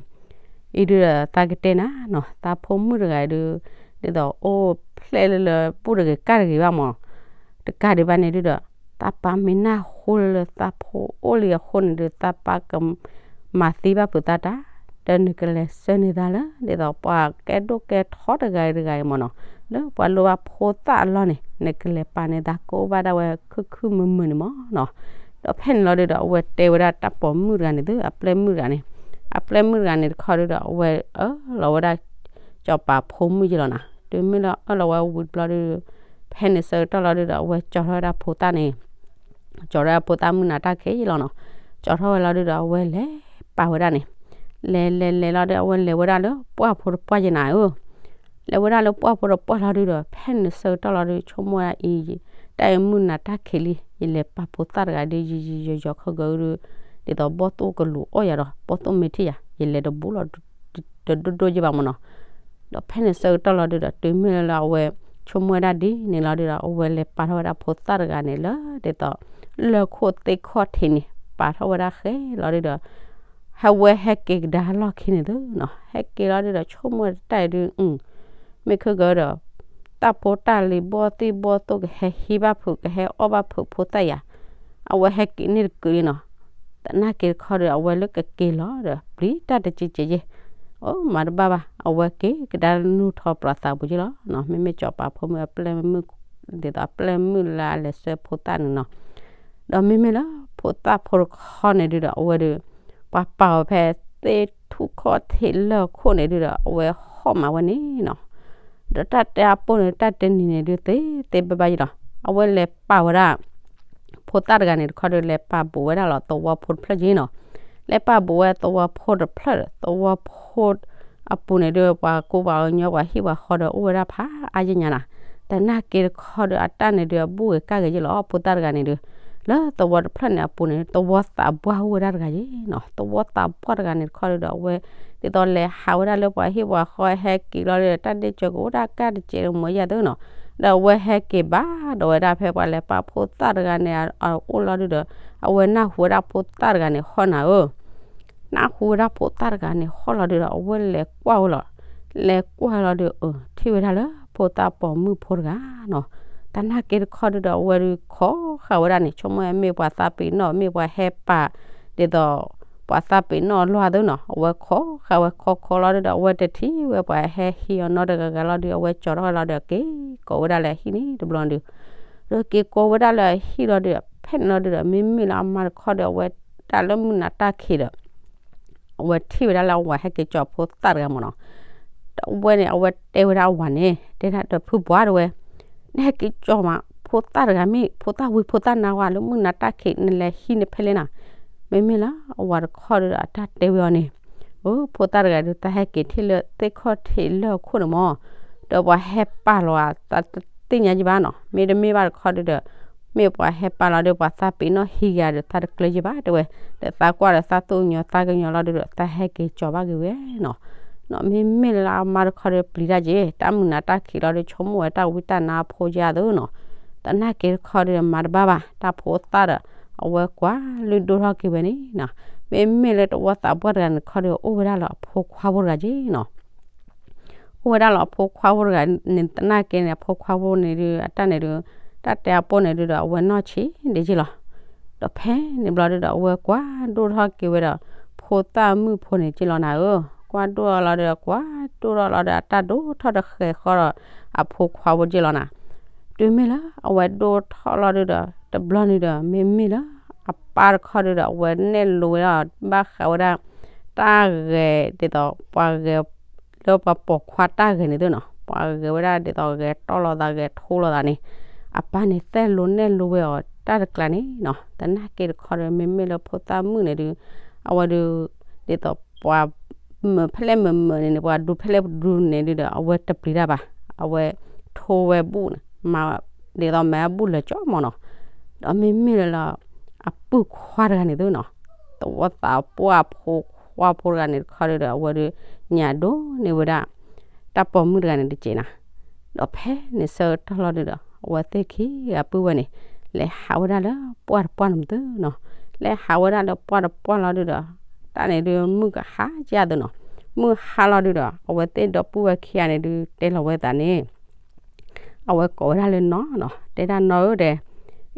အံၤဒုးဒီး သးကတဲနၤနီၤ သးဖိမုၣ်တဂၤဒုး ဒ်သိးအိၣ်ဖျဲၣ်လၢလၢ ပူၣ်တဂ့ၤကၢ်တဂ့ၤဘၣ်မး တကးဒံးဘၣ်န့ၣ်ဒုးဒီး သးပၢ်မ့ၢ်နၢ်ဟူလၢလၢသးဖိအိၣ်လံအဃိန့ၣ်ဒုး သးပၢ်ကမၤသံဘၣ်ဖုးသးတၢ်, ဒီးနကလဲၤဆှၢန့ၢ်သးလၢ ဒ်သိးပှၤကဲဒိၣ်ကဲထီတဂၤတဂၤအံၤမးနီၤ, လၢပှၤလိၣ်ဘၣ်ဖိသၣ်အလီၢ်န့ၣ် နကလဲၤပာ်န့ၢ်သးကိးဘၣ်ဒၣ်ဝဲခုၣ်ခုၣ်မုာ်မုာ်န့ၣ်မးနီၤ. ဒီးဖဲန့ၣ်လီၤဒုးဒီး အဝဲတဲဝဲဒၣ်တၢ်ပိာ်မုၣ်တဂၤန့ၣ်သု အပျဲၢ်မုၣ်တဂၤန့ၣ်, အပျဲၢ်မုၣ်တဂၤန့ၣ်တခီဒုးဒီး အဝဲအၢၣ်လီၤဝဲဒၣ် ကၠီၤပၤဖိမုၣ်ယ့လီၤနီၤ. တုၤမ့ၢ်လၢအၢၣ်လီၤဝဲဝံၤတဘျီဒုး ဖဲန့ၣ်ဆၢကတီၢ်လီၤဒုးဒီး အဝဲကၠီၤထီၣ်ဝဲဒၣ်ဖိသၣ်န့ၣ်, ကၠီၤထီၣ်ဝဲဖိသၣ်မုၢ်နၤတၢ်ခံးယ့လီၤနီၤ. ကၠီၤထီၣ်ဝဲလီၤဒုးဒီး အဝဲလဲၤပာ်ဝဲဒၣ်န့ၣ်, လဲၤလဲၤလဲၤလီၤဒုး အဝဲလဲၤဝဲဒၣ်လၢပှၢ်ဖိတပှၢ်ယ့နၤဧၢ, လဲၤဝဲဒၣ်လၢပှၢ်ဖိတပှၢ်လီၤဒုးဒီး ဖဲန့ၣ်ဆၢကတီၢ်လီၤဒုး ဆိကမိၣ်ဝဲဒၣ်အံၤ, တၢ်အံၤမုၢ်နၤတၢ်ခံးလံ, ယလဲၤပာ်ဖိသၣ်တဂၤဒုး ယံာ်ယံာ်ယီၤယီၤခီကၢဒုး, ဒ်သိးဘီၣ်သိၣ်ကလူၤအီၣ်ယၤဒီး ဘီၣ်သိၣ်မ့ၢ်ထံၣ်ယၤ ယလဲၤတဘူးလီၤ တဒိၣ်ဒိၣ်ယ့ဘၣ်မးနီၤ. ဒီးဖဲန့ၣ်ဆၢကတီၢ်လီၤဒုးဒီး တုၤမ့ၢ်လၢလၢအဝဲ ဆိကမိၣ်ဝဲဒၣ်ဒ်န့ၣ်လီၤဒုးဒီး အဝဲလဲၤပာ်ထီၣ်ဝဲဒၣ်ဖိသၣ်တဂၤန့ၣ်လၢ ဒ်သိး လၢၢ်ခိၣ်သ့ၣ်ခီၣ်ထံးန့ၣ် ပာ်ထီၣ်ဝဲဒၣ်ဃဲလီၤဒုးဒီး ဟဲဝဲဟဲက့ၤကဒါလီၢ်ခံန့ၣ်သုနီၤ, ဟဲက့ၤလီၤဒုးဒီး ဆိကမိၣ်တၢ်အံၤဒုး မ့ၢ်ခဲကၢဒီး တၢ်ဖိတၢ်လံၤဘီၣ်သ့ၣ်ဘီၣ်သိၣ်ကဟဲဟံးဘၣ်ဖုး ကဟဲအီၣ်ဘၣ်ဖုးဖိသၣ်ယၤ, အဝဲဟဲက့ၤန့ၢ်တကုာ်လံနီၤ. သနာ်က့တခီဒီး အဝဲလၢကက့ၤလီၤဒီး ပျံၤတၢ်တကဲးကဲးယ့ၢ်, အိၣ်မၤတဘၣ်ဘၣ် အဝဲက့ၤကဒါနုာ်ထီၣ်ပျီသးပူၤယ့လီၤနီၤ. မ့မ့ၢ်ကၠီၤပၤဖိမုၣ်အပျဲၢ်မုၣ် ဒ်သိးအပျဲၢ်မုၣ်လၢအလဲၤဆှၢဖိသၣ်န့ၣ်နီၤ. ဒီးမ့မ့ၢ်လၢဖိသၣ်ဖိတခီန့ၣ်ဒုးဒီး အဝဲဒုး ပှၤပာ်အီၤဖဲသ့ၣ်ထူၣ်ခီၣ်ထံးလၢၢ်ခိၣ်န့ၣ်ဒုးဒီး အဝဲဟီၣ်မးဝဲန့ၣ်နီၤ. ဒီးတၢ်တဲအပိၢ်န့ၣ် တၢ်တနံၤန့ၣ်ဒုးသ့သ့ဘၣ်ဘၣ်ယ့လီၤ. အဝဲလဲၤပာ်ဝဲဒၣ် ဖိသၣ်တဂၤန့ၣ်တခီဒီး လဲၤပာ်ဘူးဝဲဒၣ်လီၤသဝီဖိတဖျၢၣ်က့နီၤ. လဲၤပာ်ဘူးဝဲသဝီဖိတဖျၢၣ်ဒီး သဝီဖိအပူၤန့ၣ်ဒုး ပှၤကူပှၤကညီ ပှၤဟံၣ်ပှၤဃီဒီး အိၣ်ဝဲဒၣ်ဖးအါယညါနီၤ. သနာ်က့တခီဒီး အတၢ်န့ၣ်ဒုး အဘူၣ်ဂ့ၤကၢ်ဂ့ၤယ့လီၤ ဖိသၣ်တဂၤန့ၣ်ဒုး လၢသဝီတဖျၢၣ်န့ၣ်အပူၤန့ၣ် သဝီသးပှၢ်အိၣ်ဝဲဒၣ်တဂၤယ့နီၤ. သဝီသးပှၢ်တဂၤန့ၣ်တခီဒုးဒီး အဝဲ ဒ်သိးလဲၤဟးဝဲဒၣ်လၢပှၤဟံၣ်ပှၤဃီ ဟဲက့ၤလီၤဒီး တၢ်ဒ့ၣ်စၢၤကအိၣ်ဒၣ်ကၢ်တကဲးတမီၤယၤသုနီၤ. ဒီးအဝဲဟဲက့ၤဘၣ်ဒီးဝဲဒၣ်ဖဲပှၤလဲၤပာ်ဖိသၣ်တဂၤန့ၣ် အအိၣ်လီၤဒုးဒီး အဝဲနၢ်ဟူဝဲဒၣ်ဖိသၣ်တဂၤန့ၣ် ဟီၣ်နၤဧၢ နၢ်ဟူဝဲဒၣ်ဖိသၣ်တဂၤန့ၣ် ဟီၣ်လီၤဒုးဒီး အဝဲလဲၤကွၢ်ဝဲလီၤ. လဲၤကွၢ်လီၤဒုး အၢ ထံၣ်ဝဲဒၣ်လၢဖိသၣ်ပိာ်မုၣ်ဖိတဂၤနီၤ. သနာ်က့တခီဒုးဒီး အဝဲဒုးခိးဃာ်ဝဲဒၣ်န့ၣ် ဆိကမိၣ်ဝဲမ့ၢ်ပှၤသးပ့ၤနီၣ် မ့ၢ်ပှၤဟဲပာ် ဒ်သိး ပှၤသးပ့ၤနီၣ်အလီၢ်သုနီၤ. အဝဲခိးဃာ်ဝဲခိးခိးလီၤဒုးဒီး အဝဲတထံၣ်ဝဲပှၤဟဲဟံးအီၤနီတဂၤဂၤလီၤဒုး အဝဲကၠီၤထီၣ်ဝဲလီၤဒုး က့ၤကိးဝဲဒၣ်လၢအဟံၣ်န့ၣ်တဘျီဒုး ဒီးက့ၤကိးဝဲဒၣ်လၢအဟံၣ်လီၤဒုး ဖဲန့ၣ်လီၤဒုးဒီး မ့မ့ၢ်လၢအမါတခီဒီး အဝဲတၢ်လၢမုၢ်နၤတၢ်ခံးဒီး အဝဲထံၣ်ဝဲဒၣ်လၢအဝၤဟဲက့ၤကၠီၤဖိသၣ်တဂၤမးနီၤ. ဒီးအဝဲန့ၣ် အဝဲတဲဝဲဒၣ်အဝၤန့ၣ် တဲဒၣ်ဒီးဖုပှၢ်တဝဲ နဟဲက့ၤကၠီၤမး ဖိသၣ်တဂၤမ့ၢ် ဖိသၣ်ဝံဖိသၣ်နါဝဲ လၢမုၢ်နၤတၢ်ခံး နလဲၤဟံးန့ၢ်ဖဲလဲၣ်နၤ. မ့မ့ၢ်လၢအဝၤတခီဒီး အတၢ်တဲဝဲအီၤန့ၣ် အိ ဖိသၣ်တဂၤဒုး တၢ်ဟဲက့ၤထံၣ်လၢသ့ၣ်ခီၣ်ထံးလၢၢ်ခိၣ်န့ၣ်မး ဒီးပှၤဟဲပာ်လီၤသးတသ့ၣ်ညါယဘၣ်နီၤ. မ့တမ့ၢ်ဘၣ်တခီဒုးဒီး မ့ၢ်ပှၤဟဲပာ်လီၤဒီး ပှၤသးပ့ၤနီၣ်ဟံးဂၤဒီး သးတကျၢၤယဘၣ်တဲဝဲ. ဒီးသးကွၢ်ဒီးသးသူၣ်ကညီၤသးကညီၤလီၤဒုးဒီး သးဟဲက့ၤကၠီၤဘၣ်က့ၤဝဲနီၤ. နီၤ မ့မ့ၢ်လၢအမါတခီဒီးပျံၤတၢ်က့ၤ တၢ်မုၢ်နၤတၢ်ခံးလီၤဒီး ဆိကမိၣ်ဝဲတၢ်ဝံတၢ်နါအဖိယါသုနီၤ. သနာ်က့တခီဒီးမၤတဘၣ်ဘၣ် တၢ်ဖိသၣ်ဒီး အဝဲကွၢ်လုၢ်ဒိၣ်ထီၣ်က့ၤဝဲန့ၣ်နီၤ. မ့မ့ၢ်လၢသဝီသးပှၢ်တဂၤန့ၣ်တခီဒီး အိၣ်ဝဲဒၣ်လၢအဖိခွါဖိတဂၤက့နီၤ. အိၣ်ဝဲဒၣ်လၢအဖိခွါဖိတဂၤန့ၣ် သနာ်က့န့ၣ် အဖိခွါဖိန့ၣ်ဒုး အတၢ်န့ၣ်ဒုး တၢ်တဲအပိၢ်န့ၣ်ဒုးဒီး အဝဲနီၢ်ဆံးဒံးက့လီၤ. ဒီးဖဲန့ၣ်ဘျီဒုးဒီး အဝဲကွၢ်ဒိၣ်ထီၣ်က့ၤဝဲဒီး ဖိသၣ်မုၣ်ဖိန့ၣ်က့လီၤနၤဧၢ. ကွၢ်ဒိၣ်လီၤဒုးဒီး ကွၢ်ဒိၣ်ထီၣ်လီၤဒီး အတၢ်ဒိၣ်ထီၣ်တဃဲၤဃီဒီး အဖိခွါဖိက့လီၤနၤ. တုၤမ့ၢ်လၢအဝဲဒိၣ်ထီၣ်လီၤဒုးဒီး တဘျီန့ၣ်ဒီး မ့မ့ၢ်လၢ အပၢ်တခီဒုးဒီး အဝဲနဲၣ်လိဝဲဒၣ် ဘၣ်ဃးဝဲဒၣ် တၢ်ဂဲၤဒ်သိးပှၤဂဲၤ လၢပှၤပိာ်ခွါတၢ်ဂဲၤန့ၣ်သုနီၤ, ပှၤဂဲၤဝဲဒၣ်ဒ်သိးဂဲၤတီၢ်လိာ်သး ဂဲၤထိလိာ်သးန့ၣ်, အပၢ်န့ၣ် နဲၣ်လိနဲၣ်လိဝဲအီၤတၢ်တကျါန့ၣ်နီၤ. သနာ်က့တခီဒီး မ့မ့ၢ်လၢဖိသၣ်မုၣ်န့ၣ်ဒုး အဝဲဒုး ဒ်သိးပှၤ မုာ်ဖဲလဲၣ်မုာ်မုာ်န့ၣ်န့ၣ် ပှၤဒူဖဲလဲၣ်ဒူန့ၣ်ဒုးဒီး အဝဲတပျံၤတၢ်ဘၣ်. အဝဲထိဝဲဘူၣ်န့ၣ် ဒ်သိးမၤအဘူၣ်လၢာ်ကၠီမၢ်နီၤ. ဒီးမ့မ့ၢ်လၢ အပုၢ်ခွါတဂၤန့ၣ်သုနီၤ, သဝီသးပှၢ်ဖိခွါဖိတဂၤန့ၣ်တခီဒုးဒီး အဝဲဒုး ညၣ်ဒိန့ၢ်ဝဲဒၣ် တၢ်ပိာ်မုၣ်တဂၤန့ၣ်တစဲးနၤ. ဒီးဖဲန့ၣ်ဆၢကတီၢ်လီၤဒုးဒီး အဝဲသ့ၣ်ခံဂၤပုၢ်ဝဲၢ်န့ၣ် လဲၤဟးဝဲဒၣ်လၢပှၢ်တပှၢ်န့ၣ်သုနီၤ, လဲၤဟးဝဲဒၣ်လၢပှၢ်တပှၢ်လီၤဒုးဒီး တၢ်န့ၣ်ဒုးမုၢ်ကဟါကၢ်သုနီၤ, မုၢ်ဟါလီၤဒုးဒီး အဝဲသ့ၣ်ဒီပုၢ်ဝဲၢ်ခံဂၤန့ၣ်ဒုး တဲလီၤဝဲသးန့ၣ် အဝဲကိးဝဲဒၣ်လၢနီၢ်နီၤ, တဲဒၣ်နီၢ်ဧၢဒဲး,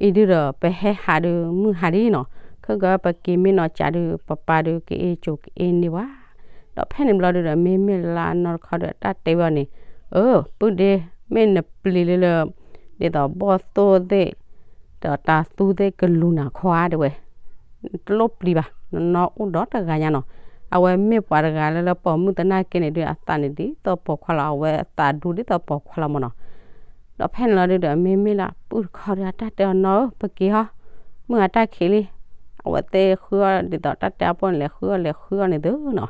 အံၤဒုးဒီး ပဟဲဟးဒုး မုၢ်ဟါဒ်နီၤ, ခဲကပက့ၤမ့ၢ်နီၤကးဒုး ပပၢ်ဒုးက့ၤအ့ၣ်ကၠိက့ၤအ့ၣ်န့ၢ်ဝဲ. ဒီးဖဲန့ၣ်ဘျီဒုးဒီး မ့မ့ၢ်လၢအနီၢ်တခီဒီး တၢ်တဲဝဲအီၤန့ၣ်, အၢ ပုၢ်ဒ့, မ့ၢ်နပျံၤလၢလၢ ဒ်သိးဘီၣ်သိၣ်သ့ၣ် ဒီးတၤသူသ့ၣ်ကလူၤနၤခီဧါ တဲဝဲ, တလိၣ်ပျံၤဘၣ်, နနီၢ်အိၣ်ဒီတဂၤညါနီၤ. အဝဲမ့ၢ်ပှၤတဂၤလၢလၢပိာ်မုၣ်သနာ်က့န့ၣ်ဒုး အသးန့ၣ်ဒ်သိးပိာ်ခွါလီၤ, အဝဲအသးဒူဒ်သိးပိာ်ခွါလီၤမၢ်နီၤ. ဒီးဖဲန့ၣ်လီၤဒုးဒီး မ့မ့ၢ်လၢပုၢ်တခီဒီး တၢ်တဲအီၤနီၢ်ဧၢ ပက့ၤဟီ, မုၢ်အတၢ်ခံးလံ. အဝဲသ့ၣ်ဃုအီၣ်ဒ်သိးတၢ်တဲအပိၢ်န့ၣ် လဲၤဃုအီၣ်လဲၤဃုအီၣ်န့ၣ်သုနီၤ.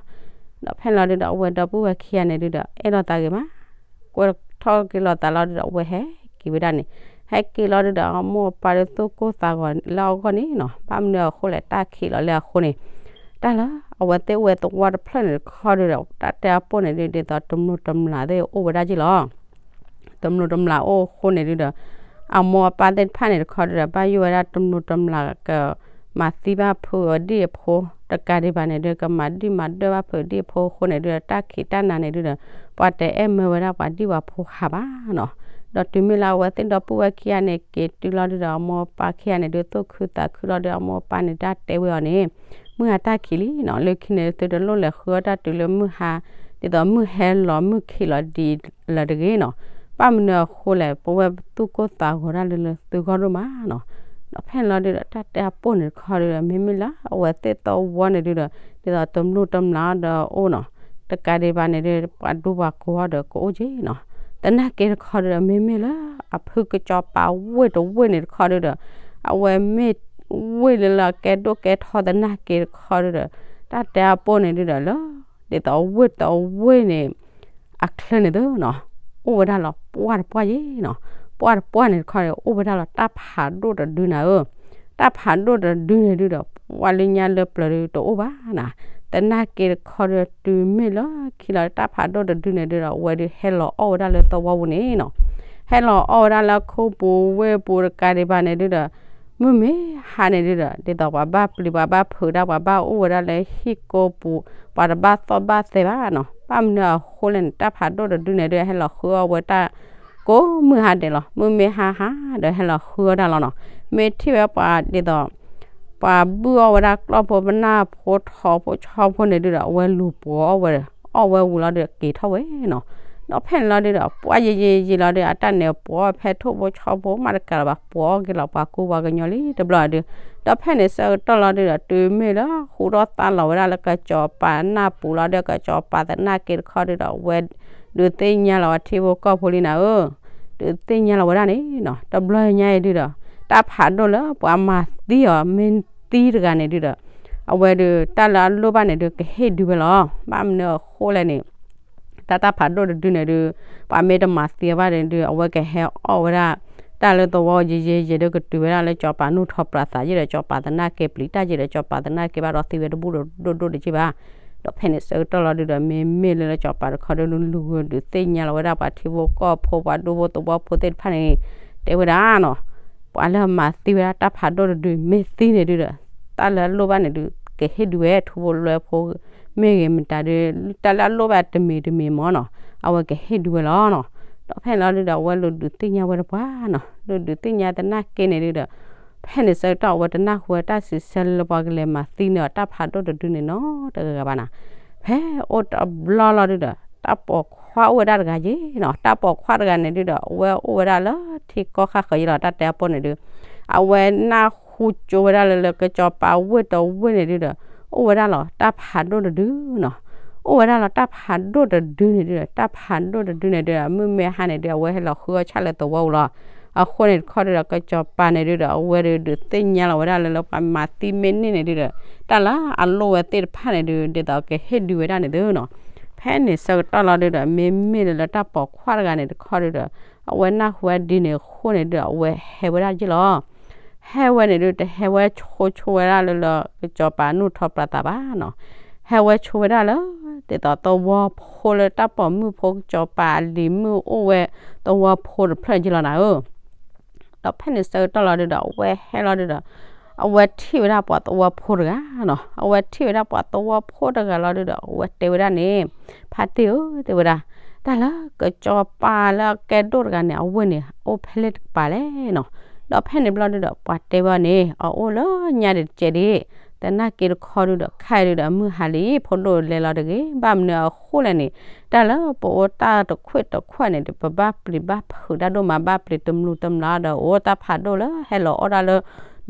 ဒီးဖဲန့ၣ်လီၤဒုးဒီး အဝဲဒီပုၢ်ဝဲၢ်ခံဂၤန့ၣ်ဒုးဒီး အဲၣ်လိာ်သးဂ့ၤမး ကွဲထီၣ်က့ၤလိာ်သးလီၤဒုးဒီး အဝဲဟဲက့ၤဝဲဒၣ်န့ၣ်, ဟဲက့ၤလီၤဒုးဒီး အမိၢ်အပၢ်ဒုးသူၣ်ကိၢ်သးဂီၤလၢအဂီၢ်န့ၣ်နီၤ. ဘၣ်မနုၤအဃိလဲၣ် တၢ်ခံးလီၤလၢအဃိန့ၣ်, တၢ်လၢအဝဲသ့ၣ်အိၣ်ဝဲသဝီတဖျၢၣ်န့ၣ်တခီဒုးဒီး တၢ်တဲအပိၢ်န့ၣ်ဒုး ဒ်သိးတမျိၤတမျာ်သ့ၣ်အိၣ်ဝဲဒၣ်က့လီၤ. တမျိၤတမျာ်အိၣ်အဃိန့ၣ်ဒုးဒီး အမိၢ်အပၢ်သ့ၣ်တဖၣ်န့ၣ်တခီဒုးဒီး ဘၣ်ယိၣ်ဝဲဒၣ်တမျိၤတမျာ်က မၤသံဘၣ်ဖုးအဒံၣ်အဖိ, တကးဒံးဘၣ်န့ၣ်ဒုး ကမၤဒံၣ်မၤဒၢၣ်ဘၣ်ဖုးဒံၣ်အဖိအဃိန့ၣ်ဒုးဒီး တၢ်ခံးတၢ်နၤန့ၣ်ဒုးဒီး ပှၤတအဲၣ်မၢဝဲဒၣ်ပှၤဒံၣ်ပှၤဖိဃာ်ဘၣ်နီၤ. ဒီးတုၤမ့ၢ်လၢအဝဲသ့ၣ်ဒီပုၢ်ဝဲၢ်ခံဂၤန့ၣ် က့ၤတုၤလီၤဒုးဒီး အမိၢ်အပၢ်ခံဂၤန့ၣ်ဒုး သူၣ်ခုသးခုလီၤဒုး အမိၢ်အပၢ်န့ၣ် တၢ်တဲဝဲအီၤန့ၣ်, မုၢ်ဟါတၢ်ခံးလံနီၤ, လၢခံန့ၣ် သုတလိၣ်လဲၤဃုအီၣ်တၢ်တုၤလၢမုၢ်ဟါ, ဒ်သိးမုၢ်ဟဲလီၤမုၢ်ခံးလီၤဒ်လၢတဂ့ၤနီၤ. ဘၣ်မနုၤအဃိလဲၣ် ပဝဲသူၣ်ကိၢ်သးဂီၤတၢ်လၢလၢသုဂီၢ်ဒိၣ်မးနီၤ. ဒီးဖဲန့ၣ်လီၤဒုးဒီး တၢ်တဲအပိၢ်န့ၣ်တခီဒုးဒီး မ့မ့ၢ်လၢအဝဲသ့ၣ်သဝီန့ၣ်ဒုးဒီး ဒ်သိးတမျိၤတမျာ်ဒီးအိၣ်နီၤ, တကးဒံးဘၣ်န့ၣ်ဒုး ပှၤဒူပှၤကိးအီၤဒီးကအိၣ်က့နီၤ. သနာ်က့တခီဒုးဒီး မ့မ့ၢ်လၢအဖုကစီၤပၤဝ့ၢ်တဝ့ၢ်န့ၣ်တခီဒုးဒီး အဝဲမ့ၢ်ဝ့ၢ်လၢလၢအကဲဒိၣ်ကဲထီသနာ်က့တခီဒုးဒီး တၢ်တဲအပိၢ်န့ၣ်ဒုးဒီးလၢ ဒ်သိးဝ့ၢ်တဝ့ၢ်န့ၣ် အချၢန့ၣ်သုနီၤ, အိၣ်ဝဲဒၣ်လီၤပှၢ်တပှၢ်ယ့နီၤ. ပှၢ်တပှၢ်န့ၣ်တခီန့ၣ် အိၣ်ဝဲဒၣ်လီၤတၢ်ဖးဒိၣ်တဒုနၤဧၢ. တၢ်ဖးဒိၣ်တဒုန့ၣ်ဒုးဒီး ပှၢ်လၢညါလၢပျၢၤဒုးတအိၣ်ဘၣ်နၤ. သနာ်က့တခီဒုး တုၤမ့ၢ်လၢခံလီၤတၢ်ဖးဒိၣ်တဒုန့ၣ်ဒုးဒီး အဝဲဒုးဟဲလီၤအီၣ်ဝဲဒၣ်လၢသဝီပူၤန့ၣ်နီၤ. ဟဲလီၤအီၣ်ဝဲဒၣ်လၢခိပူၤဝ့ၢ်ပူၤတကးဒံးဘၣ်န့ၣ်ဒုးဒီး မုၢ်မ့ၢ်ဟါန့ၣ်ဒုးဒီး ဒ်သိးပှၤဘၣ်ပျံၤပှၤဘၣ်ဖုးဒၣ် ပှၤဘၣ်အိၣ်ဝဲဒၣ်လၢဟံၣ်ကိပူၤ ပှၤတဘၣ်သီၣ်ဘၣ်သဲဘၣ်နီၤ. ဘၣ်မနုၤအဃိလဲၣ်န့ၣ် တၢ်ဖးဒိၣ်တဒုန့ၣ်ဒုး ဟဲလီၤဃုအီၣ်ဝဲတၢ်ကိးမုၢ်ဟါဒဲးလီၤ. မုၢ်မ့ၢ်ဟါဟါဒီး ဟဲလီၤဃုအီၣ်တၢ်လီၤနီၤ. မ့ၢ်ထံၣ်ဝဲပှၤဒ်သိး ပှၤဘုၣ်အီၣ်ဝဲဒၣ်ကျီၢ်ဖိပနၢ်ဖိထီဖိဆီဖိန့ၣ်ဒုးဒီး အဝဲလူၤပှီၤအီၣ်ဝဲ အီၣ်ဝဲဝံၤလီၤဒုးက့ၤထီၣ်ဝဲနီၤ. ဒီးဖဲန့ၣ်လီၤဒုးဒီး ပှၢ်ယံာ်ယံာ်ယံာ်လီၤဒုး အတၢ်န့ၣ်ပှီၤအီၣ်ဖဲထိၣ်ဖိဆီဖိမးတကးလၢၤဘၣ် ပှီၤအီၣ်က့ၤလီၤပှၤကူပှၤကညီလံတဘျီဒုး. ဒီးဖဲန့ၣ်ဆၢကတီၢ်လီၤဒုးဒီး တုၤမ့ၢ်လၢဃူထီၣ်သါလီၤဝဲဒၣ်လၢကစီၤပၤနၢ်ပူၤလီၤဒုး ကစီၤပၤသနာ်က့တခီဒုးဒီး အဝဲဒုးသ့ၣ်ညါလီၤဝဲထံဖိကီၢ်ဖိလံနၤဧၢ. ဒုးသ့ၣ်ညါလီၤဝဲဒၣ်န့ၣ်နီၤ. တဘျီညါအံၤဒုးဒီး တၢ်ဖးဒိၣ်လၢပှၤမၤသံအီၤ မ့ၢ်သံတဂၤန့ၣ်ဒုးဒီး အဝဲဒုးတၢ်လၢအလိၣ်ဘၣ်န့ၣ်ဒုးကဟ့ၣ်ဒုးဝဲလီၤ. ဘၣ်မနုၤအဃိလဲၣ်န့ၣ် တၢ်တၢ်ဖးဒိၣ်တဒုန့ၣ်ဒုး ပှၤမ့ၢ်တမၤသံအီၤဘၣ်န့ၣ်ဒုး အဝဲကဟဲအီၣ်ဝဲဒၣ် တၢ်လၢသဝီယံာ်ယံာ်ယံာ်ဒုးကတုၤဝဲဒၣ်လၢစီၤပၤနူၢ်ထီၣ်ပြးသးယ့ၣ်ဒီး စီၤပၤသနာ်က့ပျံၤတၢ်ယ့ၣ်ဒီး စီၤပၤသနာ်က့ဘၣ်ဒီးသံဝဲတဘူၣ်ဒိၣ်ဒိၣ်တက့ၢ်ဘၣ်. ဒီးဖဲန့ၣ်ဆၢကတီၢ်လီၤဒုးဒီး မ့မ့ၢ်လၢလၢစီၤပၤတခီဒုးလူၤဂုာ်ဒုးသ့ၣ်ညါလီၤဝဲဒၣ်ပှၤထံဖိကီၢ်ဖိ ပှၤဒူဖိသဝီဖိသ့ၣ်တဖၣ်န့ၣ် အဝဲတဲဝဲဒၣ်နီၤ, ပှၤလၢအမၤသံဝဲဒၣ်တၢ်ဖးဒိၣ်တဒု မ့ၢ်သံန့ၣ်ဒုဒီး တၢ်လၢအလိၣ်ဘၣ်န့ၣ်ဒု ကဟ့ၣ်ဒုးဝဲ ထူဖိလွဲဖိ မ့ၢ်ဂ့ၤမတၤဒု တၢ်လၢအလိၣ်ဘၣ်တမံၤတမံၤမ့ၢ်နီၤ အဝဲကဟ့ၣ်ဒုးဝဲလီၤနီၤ. ဒီးဖဲန့ၣ်လီၤဒုဒီး အဝဲလူၤဒုးသ့ၣ်ညါဝဲတပှၢ်နီၤ, လူၤဒုးသ့ၣ်ညါသနာ်က့န့ၣ်ဒုဒီး ဖဲန့ၣ်ဆၢကတီၢ် အဝဲတနၢ်ဟူဝဲတၢ်စံးဆၢလၢပှၤကလဲၤမၤသံန့ၢ်အီၤတၢ်ဖးဒိၣ်တဒုန့ၣ်နီတဂၤဘၣ်နီၤ. ဖဲအိၣ်တဘျီလီၤဒုဒီး တၢ်ပိာ်ခွါအိၣ်ဝဲဒၣ်တဂၤက့နီၤ, တၢ်ပိာ်ခွါတဂၤန့ၣ်ဒုဒီး အဝဲအိၣ်ဝဲဒၣ်လၢထံကီၢ်ဃၣ်ဃၢၤယံလီၤ တၢ်တဲအပူၤန့ၣ်ဒု, အဝဲနၢ်ဟူကၠိဝဲဒၣ်လၢ လၢကစီၤပၤဝ့ၢ်တဝ့ၢ်န့ၣ်ဒုဒီး အိၣ်ဝဲဒၣ်လီၤတၢ်ဖးဒိၣ်တဒုနီၤ, အိၣ်ဝဲဒၣ်လီၤတၢ်ဖးဒိၣ်တဒုန့ၣ်ဒုဒီး တၢ်ဖးဒိၣ်တဒုန့ၣ်ဒုဒီး မုၢ်မ့ၢ်ဟါန့ၣ်ဒု အဝဲဟဲလီၤဃုအီၣ်ဆၣ်လၢသဝီပူၤလီၤ. အဃိန့ၣ်တခီဒုဒီး ကစီၤပၤန့ၣ်ဒုဒီး အဝဲဒုးဒုးသ့ၣ်ညါလီၤဝဲဒၣ်လၢ လၢပှၤမၤသံမ့ၢ်န့ၢ်န့ၣ်ဒုဒီး တၢ်လၢအလိၣ်ဝဲသ့ၣ်တဖၣ်န့ၣ်ဒု ဒ်သိးကဟ့ၣ်ဒုးဝဲဒၣ်န့ၣ်သုနီၤ. ဖဲန့ၣ်ဆၢကတီၢ်လီၤဒုဒီး မ့မ့ၢ်လၢလၢတၢ်ပိာ်ခွါတဂၤန့ၣ်တခီဒုဒီး အဝဲနၢ်ဟူဝဲဒ်န့ၣ်အဃိန့ၣ်ဒုဒီး အဝဲဟဲဝဲဒၣ်က့လီၤ. ဟဲဝဲန့ၣ်ဒု တဟဲဝဲဆိဆိဝဲဒၣ်လၢလၢ ကစီၤပၤနူၢ်ထီၣ်ပြးသးဘၣ်နီၤ, ဟဲဝဲဆိဝဲဒၣ်လၢ ဒ်သိးသဝီဖိလၢတၢ်ပိာ်မုၣ်ဖိကစီၤပၤအလံၤမုၣ်အိၣ်ဝဲ သဝီဖိတဖျၢၣ်န့ၣ်က့လီၤနၤဧၢ. ဒီးဖဲန့ၣ်ဆၢကတီၢ်လီၤဒုဒီး အဝဲဟဲလီၤဒုဒီး အဝဲထံၣ်ဝဲဒၣ်ပှၤသဝီဖိတဂၤနီၤ, အဝဲထံၣ်ဝဲဒၣ်ပှၤသဝီဖိတဂၤလီၤဒုဒီး အဝဲတဲဝဲဒၣ်န့ၣ် ဖါတံၢ်ဧၢ တဲဝဲဒၣ်, တၢ်လၢကစီၤပၤလၢအကဲဒိၣ်တဂၤန့ၣ် အဝ့ၢ်န့ၣ် အိၣ်ဖဲလဲၣ်တကပၤလဲၣ်နီၤ. ဒီးဖဲန့ၣ်ဘျီဒုဒီး ပှၤတဲဝဲန့ၣ် အအိၣ်လၢညါဒံးတကဲးဒံး, သနာ်က့တခီဒုဒီး ခဲအံၤဒုဒီး မုၢ်ဟါလံ ဖိဒိၣ်လဲၤလီၤတဂ့ၤ, ဘၣ်မနုၤအဃိလဲၣ်န့ၣ် တၢ်လၢပအိၣ်တၢ်တခွဲးတခွဲးန့ၣ်ဒီး ပဘၣ်ပျံၤဘၣ်ဖုးတၢ်ဒိၣ်မး ဘၣ်ပျံၤတမျိးတမျိးဒီး အိၣ်တၢ်ဖးဒိၣ်လၢဟဲလီၤအီၣ်တၢ်လၢ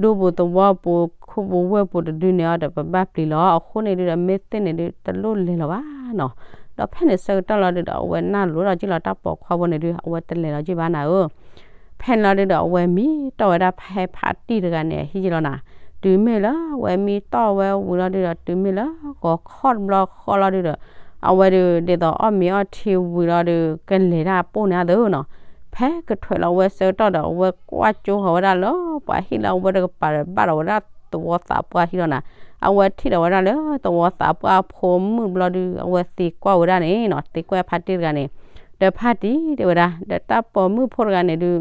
ဒူပူၤသဝီပူၤ ခူပူၤဝ့ၢ်ပူၤတဒုန့ၣ်အီၤဒီး ပဘၣ်ပျံၤလီၤ. အဃိန့ၣ်ဒုဒီး မ့ၢ်သ့ၣ်န့ၣ်ဒု တလိၣ်လဲၤလီၤဘၣ်နီၤ. ဒီးဖဲန့ၣ်ဆၢကတီၢ်လီၤဒုဒီး အဝဲနၢ်လိၤထီၣ်က့လီၤ တၢ်ပိာ်ခွါဖိန့ၣ်ဒု အဝဲတလဲၤလီၤက့ဘၣ်နၤဧၢ. ဖဲန့ၣ်လီၤဒုဒီး အဝဲမံတီၢ်ဝဲဒၣ်ဖဲဖါတံၢ်တဂၤန့ၣ် အဟံၣ်က့လီၤနၤ. တုၤမ့ၢ်လၢအဝဲမံတီၢ်ဝဲဝံၤလီၤဒုဒီး တုၤမ့ၢ်လၢဂီၤခီတဘျီဃီလီၤဒုဒီး အဝဲဒုးဒ်သိးအီၣ်မ့ၤအီထံဝံၤလီၤဒုး ကလဲၤတၢ်ပိၢ်န့ၣ်အသိးနီၤ. ဖဲကထွဲးလီၤဝဲဆၢကတီၢ်ဒီး အဝဲကွၢ်ကၠိဃီၤဝဲဒၣ်လၢ ပှၤဟံၣ်လၢအဝဲတကပၤဒီး ဘၣ်ဒီးဝဲဒၣ်သဝီသးပှၢ်ဟံၣ်လီၤနၤ. အဝဲထံၣ်ဒီးဝဲဒၣ်လၢသဝီသးပှၢ်ဖိမုၣ်ဘျီဒုး အဝဲသံကွၢ်ဝဲဒၣ်န့ၣ်နီၤ, သံကွၢ်ဖါတံၢ်တဂၤန့ၣ်, ဒီးဖါတံၢ်တဲဝဲဒၣ် ဒီးတၢ်ပိာ်မုၣ်ဖိတဂၤန့ၣ်ဒုး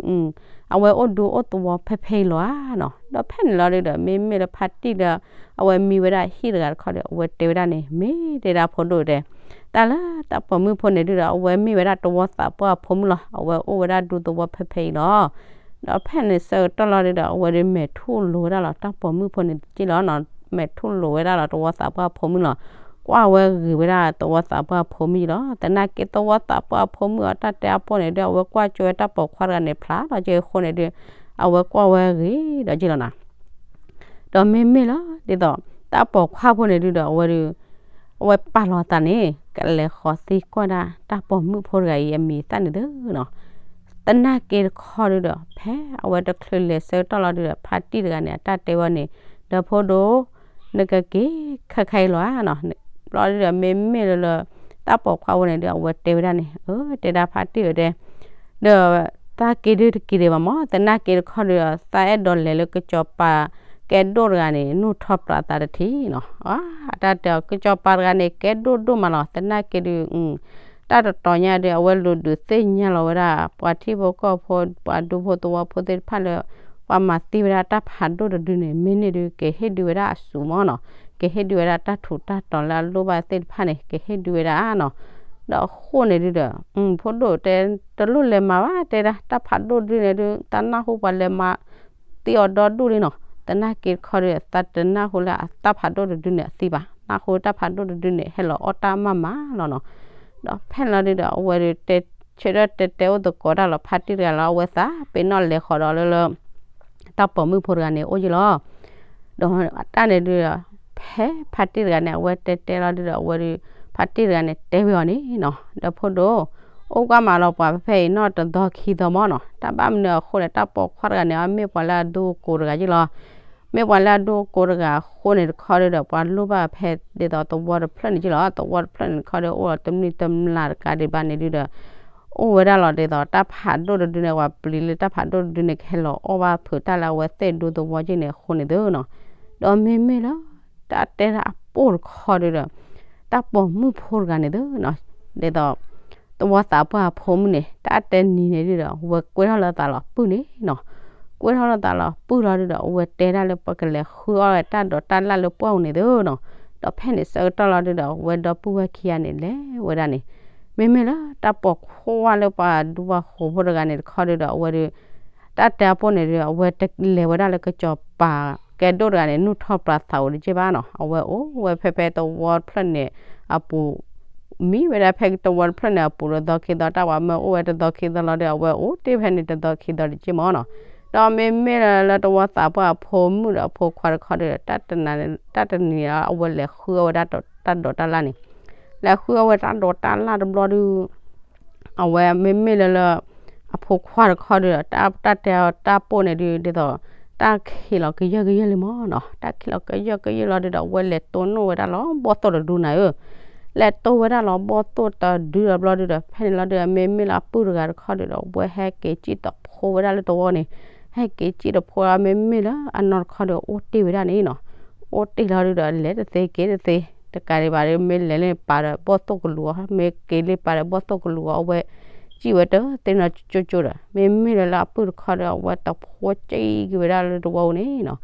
အဝဲအိၣ်ဒူအိၣ်သဝီဖဲဖဲအံၤလီၤဧါနီၤ. ဒီးဖဲန့ၣ်လီၤဒုဒီး မ့မ့ၢ်လၢဖါတံၢ်ဒီး အဝဲမံဝဲဒၣ်ဟံၣ်တဂၤတခီဒီး အဝဲတဲဝဲဒၣ်န့ၣ် မ့ၢ်တဲဒၣ်ဖိဒိၣ်တဲ တၢ်လၢတၢ်ပိာ်မုၣ်ဖိန့ၣ်ဒုဒီး အဝဲမ့ၢ်ဝဲဒၣ်သဝီသးပှၢ်ဖိမုၣ်လီၤ. အဝဲအိၣ်ဝဲဒၣ်ဒူသဝီဖဲဖဲအံၤလီၤ. ဒီးဖဲန့ၣ်ဆၢကတီၢ်လီၤဒုဒီး အဝဲဒုးမဲာ်ထူၣ်လိၤဝဲဒၣ်လီၤ တၢ်ပိာ်မုၣ်ဖိန့ၣ်က့လီၤနီၤ. မဲာ်ထူၣ်လိၤဝဲဒၣ်လီၤ သဝီသးပှၢ်ဖိမုၣ်လီၤ. ကွၢ်ဝဲဂ့ၤဝဲဒၣ်သဝီသးပှၢ်ဖိမုၣ်လီၤ. သနာ်က့သဝီသးပှၢ်ဖိမုၣ်အတၢ်တဲအပူၤန့ၣ်ဒု အဝဲကွၢ်ကၠိဝဲတၢ်ပိာ်ခွါတဂၤန့ၣ် ဖျါလီၤက့အဃိန့ၣ်ဒု အဝဲကွၢ်ဝဲဂ့ၤဒီးက့လီၤနၤ. ဒီးမ့မ့ၢ်လီၤဒ်သိး တၢ်ပိာ်ခွါဖိန့ၣ်ဒုဒီး အဝဲဒုး အဝဲပာ်လီၤသးန့ၣ် ကလဲၤဃီၤသံကွၢ်ဒၣ်တၢ်ပိာ်မုၣ်ဖိတဂၤအံၤအမံၤသၣ်န့ၣ်သုနီၤ. သနာ်က့တခီဒုဒီး ဖဲအဝဲတချုးလဲၤဆၢကတီၢ်လီၤဒုဒီး ဖါတံၢ်တဂၤန့ၣ် အတၢ်တဲဝဲန့ၣ် ဒီးဖိဒိၣ် နကက့ၤခဲခါအံၤလီၤဧါနီၤ. ဘျီဒုဒီး မ့မ့ၢ်လၢလၢ တၢ်ပိာ်ခွါဖိန့ၣ်ဒု အဝဲတဲဝဲဒၣ်န့ၣ် အၢ တဲဒၣ်ဖါတံၢ်ဝဲတဲ ဒီး သးက့ၤဒုတက့ၤဒံးဘၣ်မး သနာ်က့တခီဒုဒီး သးအဲၣ်ဒိးလဲၤလၢကစီၤပၤကဲဒိၣ်တဂၤန့ၣ် နူၢ်ထီၣ်ပြးသးတထံၣ်နီၤ. အတၢ်တဲအီၤ ကစီၤပၤတဂၤန့ၣ် ကဲဒိၣ်ဒိၣ်မးလီၤ. သနာ်က့ဒု တၢ်တတီၤညါဒု အဝဲလူၤဒုးသ့ၣ်ညါလီၤဝဲဒၣ် ပှၤထံဖိကီၢ်ဖိ ပှၤဒူဖိသဝီဖိသ့ၣ်တဖၣ်လၢ ပှၤမၤသံဝဲဒၣ်တၢ်ဖးဒိၣ်တဒုန့ၣ် မ့ၢ်န့ၢ်ဒု ကဟ့ၣ်ဒုးဝဲဒၣ်အစူးမးနီၤ. ကဟ့ၣ်ဒုးဝဲဒၣ်တၢ်ထူးတၢ်တီၤလၢအလိၣ်ဘၣ်သ့ၣ်တဖၣ်န့ၣ် ကဟ့ၣ်ဒုးဝဲဒၣ်နီၤ. ဒီးအဃိန့ၣ်ဒုဒီး ဖိဒိၣ်တဲ တလိၣ်လဲၤမၤဘၣ် တဲဒၣ် တၢ်ဖးဒိၣ်တဒုန့ၣ်ဒု သးနၢ်ဟူပှၤလဲၤမၤသံအီၤဒီဒူၣ်လံနီၤ. သနာ်က့တခီဒု သးတနၢ်ဟူလၢအတၢ်ဖးဒိၣ်တဒုန့ၣ်အသံဘၣ်. နၢ်ဟူတၢ်ဖးဒိၣ်တဒုန့ၣ် ဟဲလီၤအီၣ်တၢ်မးမးလီၤနီၤ. ဒီးဖဲန့ၣ်လီၤဒုဒီး အဝဲဒုးတဲ ဆၢထၢၣ်တဲတဲအိၣ်သကိးတၢ်လီၤ ဖါတံၢ်တဂၤလီၤ အဝဲသးပ့ၤနီၣ်လဲၤဃီၤဒီးလၢလၢ တၢ်ပိာ်မုၣ်ဖိတဂၤန့ၣ် အိၣ်ယံလီၤ. ဒီးအတၢ်န့ၣ်ဒုဒီး ဖဲဖါတံၢ်တဂၤန့ၣ် အဝဲတဲတဲလီၤဒုဒီး အဝဲဒုး ဖါတံၢ်တဂၤန့ၣ် တဲဝဲအီၤန့ၣ်နီၤ ဒီးဖိဒိၣ် အိၣ်ကွၢ်မးလီၤပှၤဖဲဖဲအံၤနီၢ်တသီခံသီမးနီၤ. တၢ်ဘၣ်မနုၤအဃိလဲၣ် တၢ်ပိာ်ခွါတဂၤန့ၣ် အမ့ၢ်ပှၤလၢအဒူအကိးတဂၤယ့ၢ်လီၤ. မ့ၢ်ပှၤလၢအဒူအကိးတဂၤအဃိန့ၣ်တခီဒုဒီး ပှၤလိၣ်ဘၣ်ဖဲဒ်သိးသဝီတဖျၢၣ်န့ၣ်ယ့ၢ်လီၤ. သဝီတဖျၢၣ်န့ၣ်တခီဒု အိၣ်ဒီးတမုၢ်တမျၢ်တကးဒံးဘၣ်န့ၣ်ဒုဒီး အိၣ်ဝဲဒၣ်လီၤဒ်သိးတၢ်ဖးဒိၣ်တဒုန့ၣ် ပှၤပျံၤလၢတၢ်ဖးဒိၣ်တဒုန့ၣ် ကဟဲလီၤအီၣ်ဘၣ်ဖုးတၢ်လၢအဝဲသ့ၣ်ဒူသဝီယ့ၢ်န့ၣ်အဃိန့ၣ်သုနီၤ. ဒီးမ့မ့ၢ်လၢ တၢ်တဲတၢ်အပိၢ်တခီဒုဒီး တၢ်ပိာ်မုၣ်ဖိတဂၤန့ၣ်သုနီၤ ဒ်သိး သဝီသးပှၢ်အဖိမုၣ်န့ၣ် တၢ်တနံၤန့ၣ်ဒုဒီး အဝဲကွဲထီၣ်လၢသးလီၤပုၢ်န့ၣ်နီၤ. ကွဲထီၣ်လၢသးလီၤပုၢ်လီၤဒုဒီး အဝဲတဲဒၣ်လၢပှၤကလဲၤဃုအီၣ်ဝဲတၢ်ဒိးတၢ်လၣ်လၢပှၢ်ပူၤန့ၣ်သုနီၤ. ဒီးဖဲန့ၣ်ဆၢကတီၢ်လီၤဒုဒီး အဝဲဒီပုၢ်ဝဲၢ်ခံဂၤန့ၣ် လဲၤဝဲဒၣ်န့ၣ် မ့မ့ၢ်လၢတၢ်ပိာ်ခွါလၢပှၤဒူပှၤဃိၤဖိတဂၤန့ၣ်တခီဒုဒီး အဝဲဒု တၢ်တဲအပိၢ်န့ၣ်ဒု အဝဲတလဲၤဝဲဒၣ်လၢကစီၤပၤကဲဒိၣ်တဂၤန့ၣ် နုာ်ထီၣ်ပျၢၤသးအိၣ်တက့ၢ်ဘၣ်နီၤ. အဝဲအိၣ်ဝဲဖဲဖဲသဝီတဖျၢၣ်န့ၣ်အပူၤ မံဝဲဒၣ်ဖဲသဝီတဖျၢၣ်န့ၣ်အပူၤတသီခံသီ တၢ်ပှၤမၢအိၣ်ဝဲတသီခံသီလီၤဒီး အဝဲအိၣ်တ့ၢ်ဖဲန့ၣ်တသီခံသီတက့ၢ်မၢ်နီၤ. ဒီးမ့မ့ၢ်လၢ လၢသဝီသးပှၢ်အဖိမုၣ်ဒီးအဖိခွါတခီဒီး တၢ်တနံၤ တၢ်တနံၤအဝဲလဲၤဃုအီၣ်ဝဲဒၣ်တၢ်ဒိးတၢ်လၣ်န့ၣ် လဲၤဃုအီၣ်ဝဲတၢ်ဒိးတၢ်လၣ်တဘျီဒု အဝဲမ့မ့ၢ်လၢလၢ အဖိခွါတခီဒီး တၢ်တၢ်တဲအီၤတၢ်ပိၢ်န့ၣ်ဒု ဒ်သိး တၢ်ခံးလီၤကယၢၢ်ကယၢၢ်လံမၢ်နီၤ. တၢ်ခံးလီၤကယၢၢ်ကယၢၢ်လီၤဒုဒီး အဝဲလဲၤတိၢ်နီၣ်ဝဲဒၣ်လီၤဘီၣ်သိၣ်တဒုနၤဧၢ. လဲၤတိၢ်ဝဲဒၣ်လီၤဘီၣ်သိၣ်တဒုဒီးဘျီဒုဒီး ဖဲန့ၣ်လီၤဒုဒီး မ့မ့ၢ်လၢအပုၢ်တဂၤတခီဒုဒီး အဝဲဟဲက့ၤစံၣ်တဖိဝဲဒၣ်လၢသဝီန့ၣ် ဟဲက့ၤစံၣ်တဖိလီၤ မ့မ့ၢ်လၢအနီၢ်တခီဒီး အိၣ်တ့ၢ်ဝဲဒၣ်န့ၣ်နီၤ. အိၣ်တ့ၢ်လီၤဒုဒီး လဲၤတသ့က့ၤတသ့ တကးဒံးဘၣ်ဒီး မ့ၢ်လဲၤလၢပာ်ဒီးဘီၣ်သိၣ်ကလူၤအီၤ မ့ၢ်က့ၤလၢပာ်ဒီးဘီၣ်သိၣ်ကလူၤအီၤ အဝဲ စံၣ်ဝဲတသ့နီၤကၠိကၠိဒီး မ့မ့ၢ်လၢလၢအပုၢ်တခီဒီး အဝဲတဖိစံၣ်က့ၤဝဲဒၣ်လၢသဝီန့ၣ်နီၤ.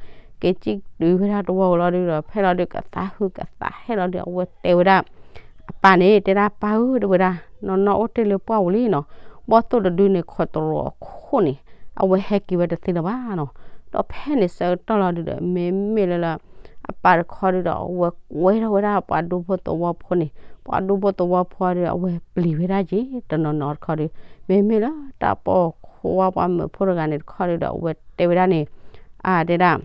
က့ၤစံၣ်တုၤဝဲဒၣ်သဝီလီၤဒုဒီး ဖဲလီၤဒုကသးဟုကသးဟဲလီၤဒု အဝဲတဲဝဲဒၣ် အပၢ်န့ၣ် တဲဒၣ်ပၢ်ဧၢ တဲဝဲဒၣ် နီၢ်နီၢ်အိၣ်တ့ၢ်လၢပှၢ်ပူၤလံနီၤ. ဘီၣ်သိၣ်တဒုန့ၣ် ခိးတရိးအခိၣ်န့ၣ် အဝဲဟဲက့ၤဝဲတသ့လၢၤဘၣ်နီၤ. ဒီးဖဲန့ၣ်ဆၢကတီၢ်လီၤဒုဒီး မ့မ့ၢ်လၢလၢ အပၢ်တခီဒုဒီး အဝဲကွဲထီၣ်ဝဲဒၣ်ပှၤဒူဖိသဝီဖိန့ၣ် ပှၤဒူဖိသဝီဖိဒီး အဝဲပျံၤဝဲဒၣ်က့ၤတနီၤနီၤတခီဒု မ့မ့ၢ်လၢတၢ်ပိာ်ခွါပှၤမၢဖိတဂၤန့ၣ်တခီဒုဒီး အဝဲတဲဝဲဒၣ်န့ၣ် အတဲဒၣ်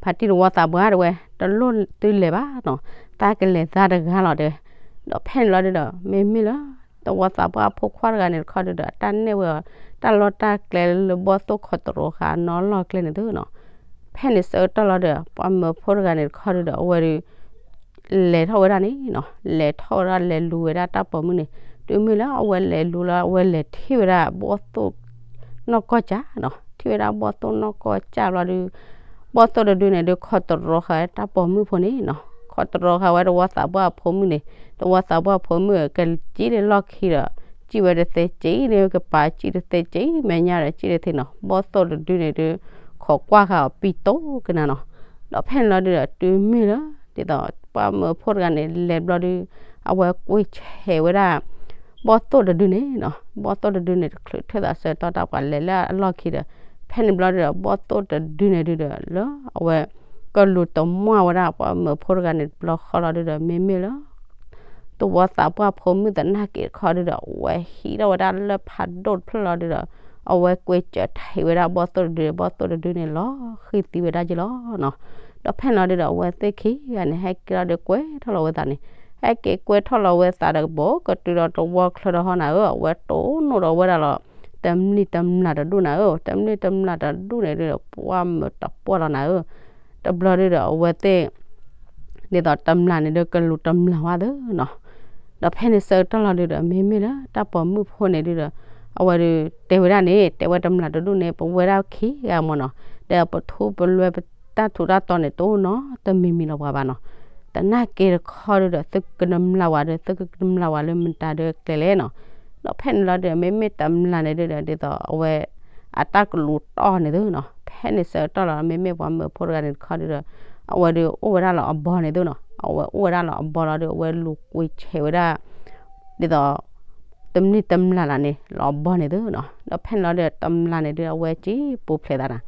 ဖါတံၢ်သဝီသးပှၢ်တဲဝဲ တလိၣ်သုလဲၤဘၣ်နီၤ, သးကလဲၤသးတဂၤလီၤတဲဝဲ. ဒီးဖဲန့ၣ်လီၤဒုဒီး မ့မ့ၢ်လၢ သဝီသးပှၢ်အဖိခွါတဂၤန့ၣ်တခီဒုဒီး အတၢ်နဲၣ်ဝဲအီၤ တၢ်လီၢ်တၢ်ကျဲလၢဘီၣ်သိၣ်ခိးတရိးဃာ်နီၢ်လီၢ်ကျဲန့ၣ်သုနီၤ. ဖဲန့ၣ်ဆၢကတီၢ်လီၤဒီး ပှၤမၢဖိတဂၤန့ၣ်တခီဒုဒီး အဝဲဒု လဲၤထီၣ်ဝဲဒၣ်န့ၣ်နီၤ, လဲၤထီၣ်ဝဲဒၣ်လဲၤလူၤဝဲဒၣ်တၢ်ပိာ်မုၣ်န့ၣ်, တုၤမ့ၢ်လၢအဝဲလဲၤလူၤလၢအဝဲလဲၤထံၣ်ဝဲဒၣ်ဘီၣ်သိၣ်နီၢ်ကီၢ်ကၢ်နီၤ, ထံၣ်ဝဲဒၣ်ဘီၣ်သိၣ်နီၢ်ကီၢ်ကၢ်ဘျီဒု ဘီၣ်သိၣ်တဒုန့ၣ်ဒု ခိးတရိးဃာ်ဝဲတၢ်ပိာ်မုၣ်ဖိန့ၣ်နီၤ, ခိးတရိးဃာ်ဝဲသဝီသးပှၢ်အဖိမုၣ်န့ၣ်, သဝီသးပှၢ်အဖိမုၣ် ကစံၣ်လၢလီၢ်ခံဒီး စံၣ်ဝဲတသ့ စံၣ်န့ၣ်ကပၤ စံၣ်တသ့ စံၣ်မဲာ်ညါဒီး စံၣ်တသ့နီၤ, ဘီၣ်သိၣ်တဒုန့ၣ်ဒု ခိးကွၢ်ဃာ်အီၤပံတိၢ်ကနၤနီၤ. ဒီးဖဲန့ၣ်လီၤဒုဒီး တုၤမ့ၢ်လၢ ဒ်သိး ပှၤမၢဖိတဂၤန့ၣ် လဲၤဘျီဒု အဝဲကွံာ်ဆဲးဝဲဒၣ် ဘီၣ်သိၣ်တဒုန့ၣ်နီၤ, ဘီၣ်သိၣ်တဒုန့ၣ် တချုးထၢၣ်သးဆၢတီၢ်တၢ်ပှၤလဲၤလၢအလီၢ်ခံဒီး ဖဲန့ၣ်ဘျီဒုဒီး ဘီၣ်သိၣ်တဒုန့ၣ်ဒုဒီး လၢအဝဲ ကလူၤတမွၢ်ဝဲဒၣ်ပှၤမၢဖိတဂၤန့ၣ်တဘျီဃီလီၤဒုဒီး မ့မ့ၢ်လၢ သဝီသးပှၢ်ဖိမုၣ်သနာ်က့တခီဒုဒီး အဝဲဟံးထီၣ်ဝဲဒၣ်လၢဖးဒိၣ်တဖျၢၣ်လီၤဒုဒီး အဝဲကွံာ်စၢးထံးဝဲဒၣ်ဘီၣ်သိၣ်တဒု, ဘီၣ်သိၣ်တဒုန့ၣ် လီၤဃံၤသံဝဲဒၣ်က့ၤလီၤနီၤ. ဒီးဖဲန့ၣ်လီၤဒုဒီး အဝဲသ့ၣ်ခံဂၤန့ၣ် ဟဲက့ၤလီၤဒုကွဲထီၣ်လီၤဝဲသးန့ၣ်, ဟဲက့ၤကွဲထီၣ်လီၤဝဲသးဒီးကဘီကတုၤဒီးသဝီချၢဒီးဟီနၤဧၢ, အဝဲတိၢ်နီၣ်ဒီးဝဲဒၣ်လီၤ တမျံၤတမျၢ်တဒူၣ်နၤဧၢ, တမျံၤတမျၢ်တဒူၣ်န့ၣ်ဒုဒီး ပှၤမၢတပှၢ်လီၤနၤဧၢ, တဘျီဒုဒီး အဝဲသ့ၣ် ဒ်သိးတမျၢ်န့ၣ်ဒု ကလူၤတမျၢ်ဝဲသ့နီၤ. ဒီးဖဲန့ၣ်ဆၢကတီၢ်လီၤဒုဒီး မ့မ့ၢ်လၢတၢ်ပိာ်မုၣ်ဖိန့ၣ်ဒုဒီး အဝဲဒု တဲဝဲဒၣ်န့ၣ် တဲဝဲတမျၢ်တဒူၣ်န့ၣ် ပဝဲဒၣ်ခံဂၤမၢ်နီၤ, ဒီးပထူပလွဲပတၢ်ထူးတၢ်တီၤန့ၣ် တအိၣ်နီတမံၤမံၤလီၤပှၤဘၣ်နီၤ. သနာ်က့တခီဒုဒီး သုကတမျၢ်ဝဲဒု သုကတမျၢ်ဝဲလၢမတၤဒုကျဲလဲၣ်နီၤ. ဒီးဖဲန့ၣ်လီၤဒုဒီး မ့မ့ၢ်တမျၢ်န့ၣ်ဒုဒီး ဒ်သိးအဝဲ အတၢ်ကလူၤတီၢ်န့ၣ်သုနီၤ. ဖဲန့ၣ်ဆၢကတီၢ်လီၤ မ့မ့ၢ်ပှၤမၢဖိတဂၤန့ၣ်တခီဒုဒီး အဝဲဒုအိၣ်ဝဲဒၣ်လီၤအဘီန့ၣ်သုနီၤ. အဝဲအိၣ်ဝဲဒၣ်လီၤအဘီလီၤဒု အဝဲလူၤကွံာ်ဆဲးဝဲဒၣ် ဒ်သိး တမျံၤတမျၢ်လၢ်န့ၣ် လီၤအဘီန့ၣ်သုနီၤ. ဒီးဖဲန့ၣ်လီၤဒု တမျၢ်န့ၣ်ဒု အဝဲစံၣ်ပူၤဖျဲးသးနီၤ.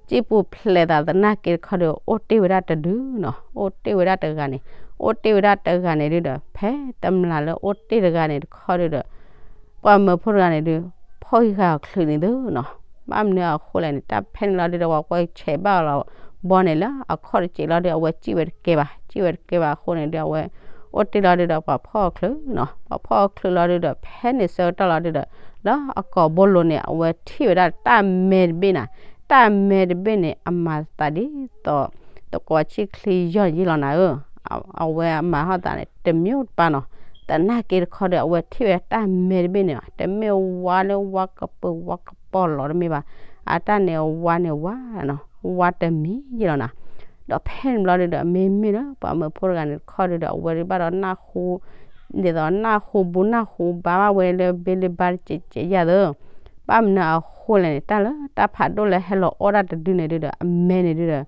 စံၣ်ပူၤဖျဲးသးသနာ်က့တခီဒု အိၣ်တ့ၢ်ဝဲဒၣ်တဒုနီၤ, အိၣ်တ့ၢ်ဝဲဒၣ်တဂၤန့ၣ်, အိၣ်တ့ၢ်ဝဲဒၣ်တဂၤန့ၣ်ဒုဒီး ဖဲတမျၢ်လၢအိၣ်တ့ၢ်တဂၤန့ၣ်တခီဒုဒီး ပှၤမၢဖိတဂၤန့ၣ်ဒု ဖီၣ်ဃာ်အီၤချုးန့ၣ်သုနီၤ. ဘၣ်မနုၤအဃိလဲၣ်န့ၣ် တၢ်ဖဲန့ၣ်လီၤဒုဒီး ပှၤကွံာ်ဆဲးဘၣ်အီၤလီၤဘီန့ၣ်လၢအခီၣ်တစဲးလီၤဒု အဝဲစံၣ်ဝဲတကဲဘၣ်, စံၣ်ဝဲတကဲဘၣ်အဃိန့ၣ်ဒု အဝဲ အိၣ်တ့ၢ်လီၤဒုဒီး ပှၤဖီၣ်အီၤချုးနီၤ. ပှၤဖီၣ်အီၤချုးလီၤဒုဒီး ဖဲန့ၣ်ဆၢကတီၢ်လီၤဒုဒီး လၢအကိာ်ဘိလိၤန့ၣ် အဝဲထံၣ်ဝဲဒၣ်တၢ်မဲတဘ့ၣ်နၤ, တၢ်မဲတဘ့ၣ်န့ၣ် အမၤသးဒ်သိး သကိးဆံချံယီၢ်ယံၣ်လီၤနၤဧၢ. အဝဲအမၤထီၣ်သးန့ၣ် တမ့ၢ်တပၢ်နီၤ. သနာ်က့တခီဒီး အဝဲထံၣ်ဝဲတၢ်မဲတဘ့ၣ်န့ၣ် တမ့ၢ်ဝါလၢဝါကပၢၤဝါကပီၤလီၤတမ့ၢ်ဘၣ်. အတၢ်န့ၣ်ဝါန့ၣ်ဝါနီၤ, ဝါတမံၤယံၣ်လီၤနၤ. ဒီးဖဲန့ၣ်ဘျီဒုဒီး မ့မ့ၢ်လၢပှၤမၢဖိတဂၤန့ၣ်တခီဒုဒီး အဝဲဒုဘၣ်ဒီးနၢ်ဟူ ဒ်သိးနၢ်ဟူဘူးနၢ်ဟူဘါဘၣ်ဝဲလၢဘ့လၢဘါတစဲးစဲးယၤသၢ, ဘၣ်မနုၤအဃိလဲၣ်န့ၣ် တၢ်လၢတၢ်ဖးဒိၣ်လၢဟဲလီၤအီၣ်ဒၣ်တဒုန့ၣ်ဒုဒီး အမဲန့ၣ်ဒုဒီး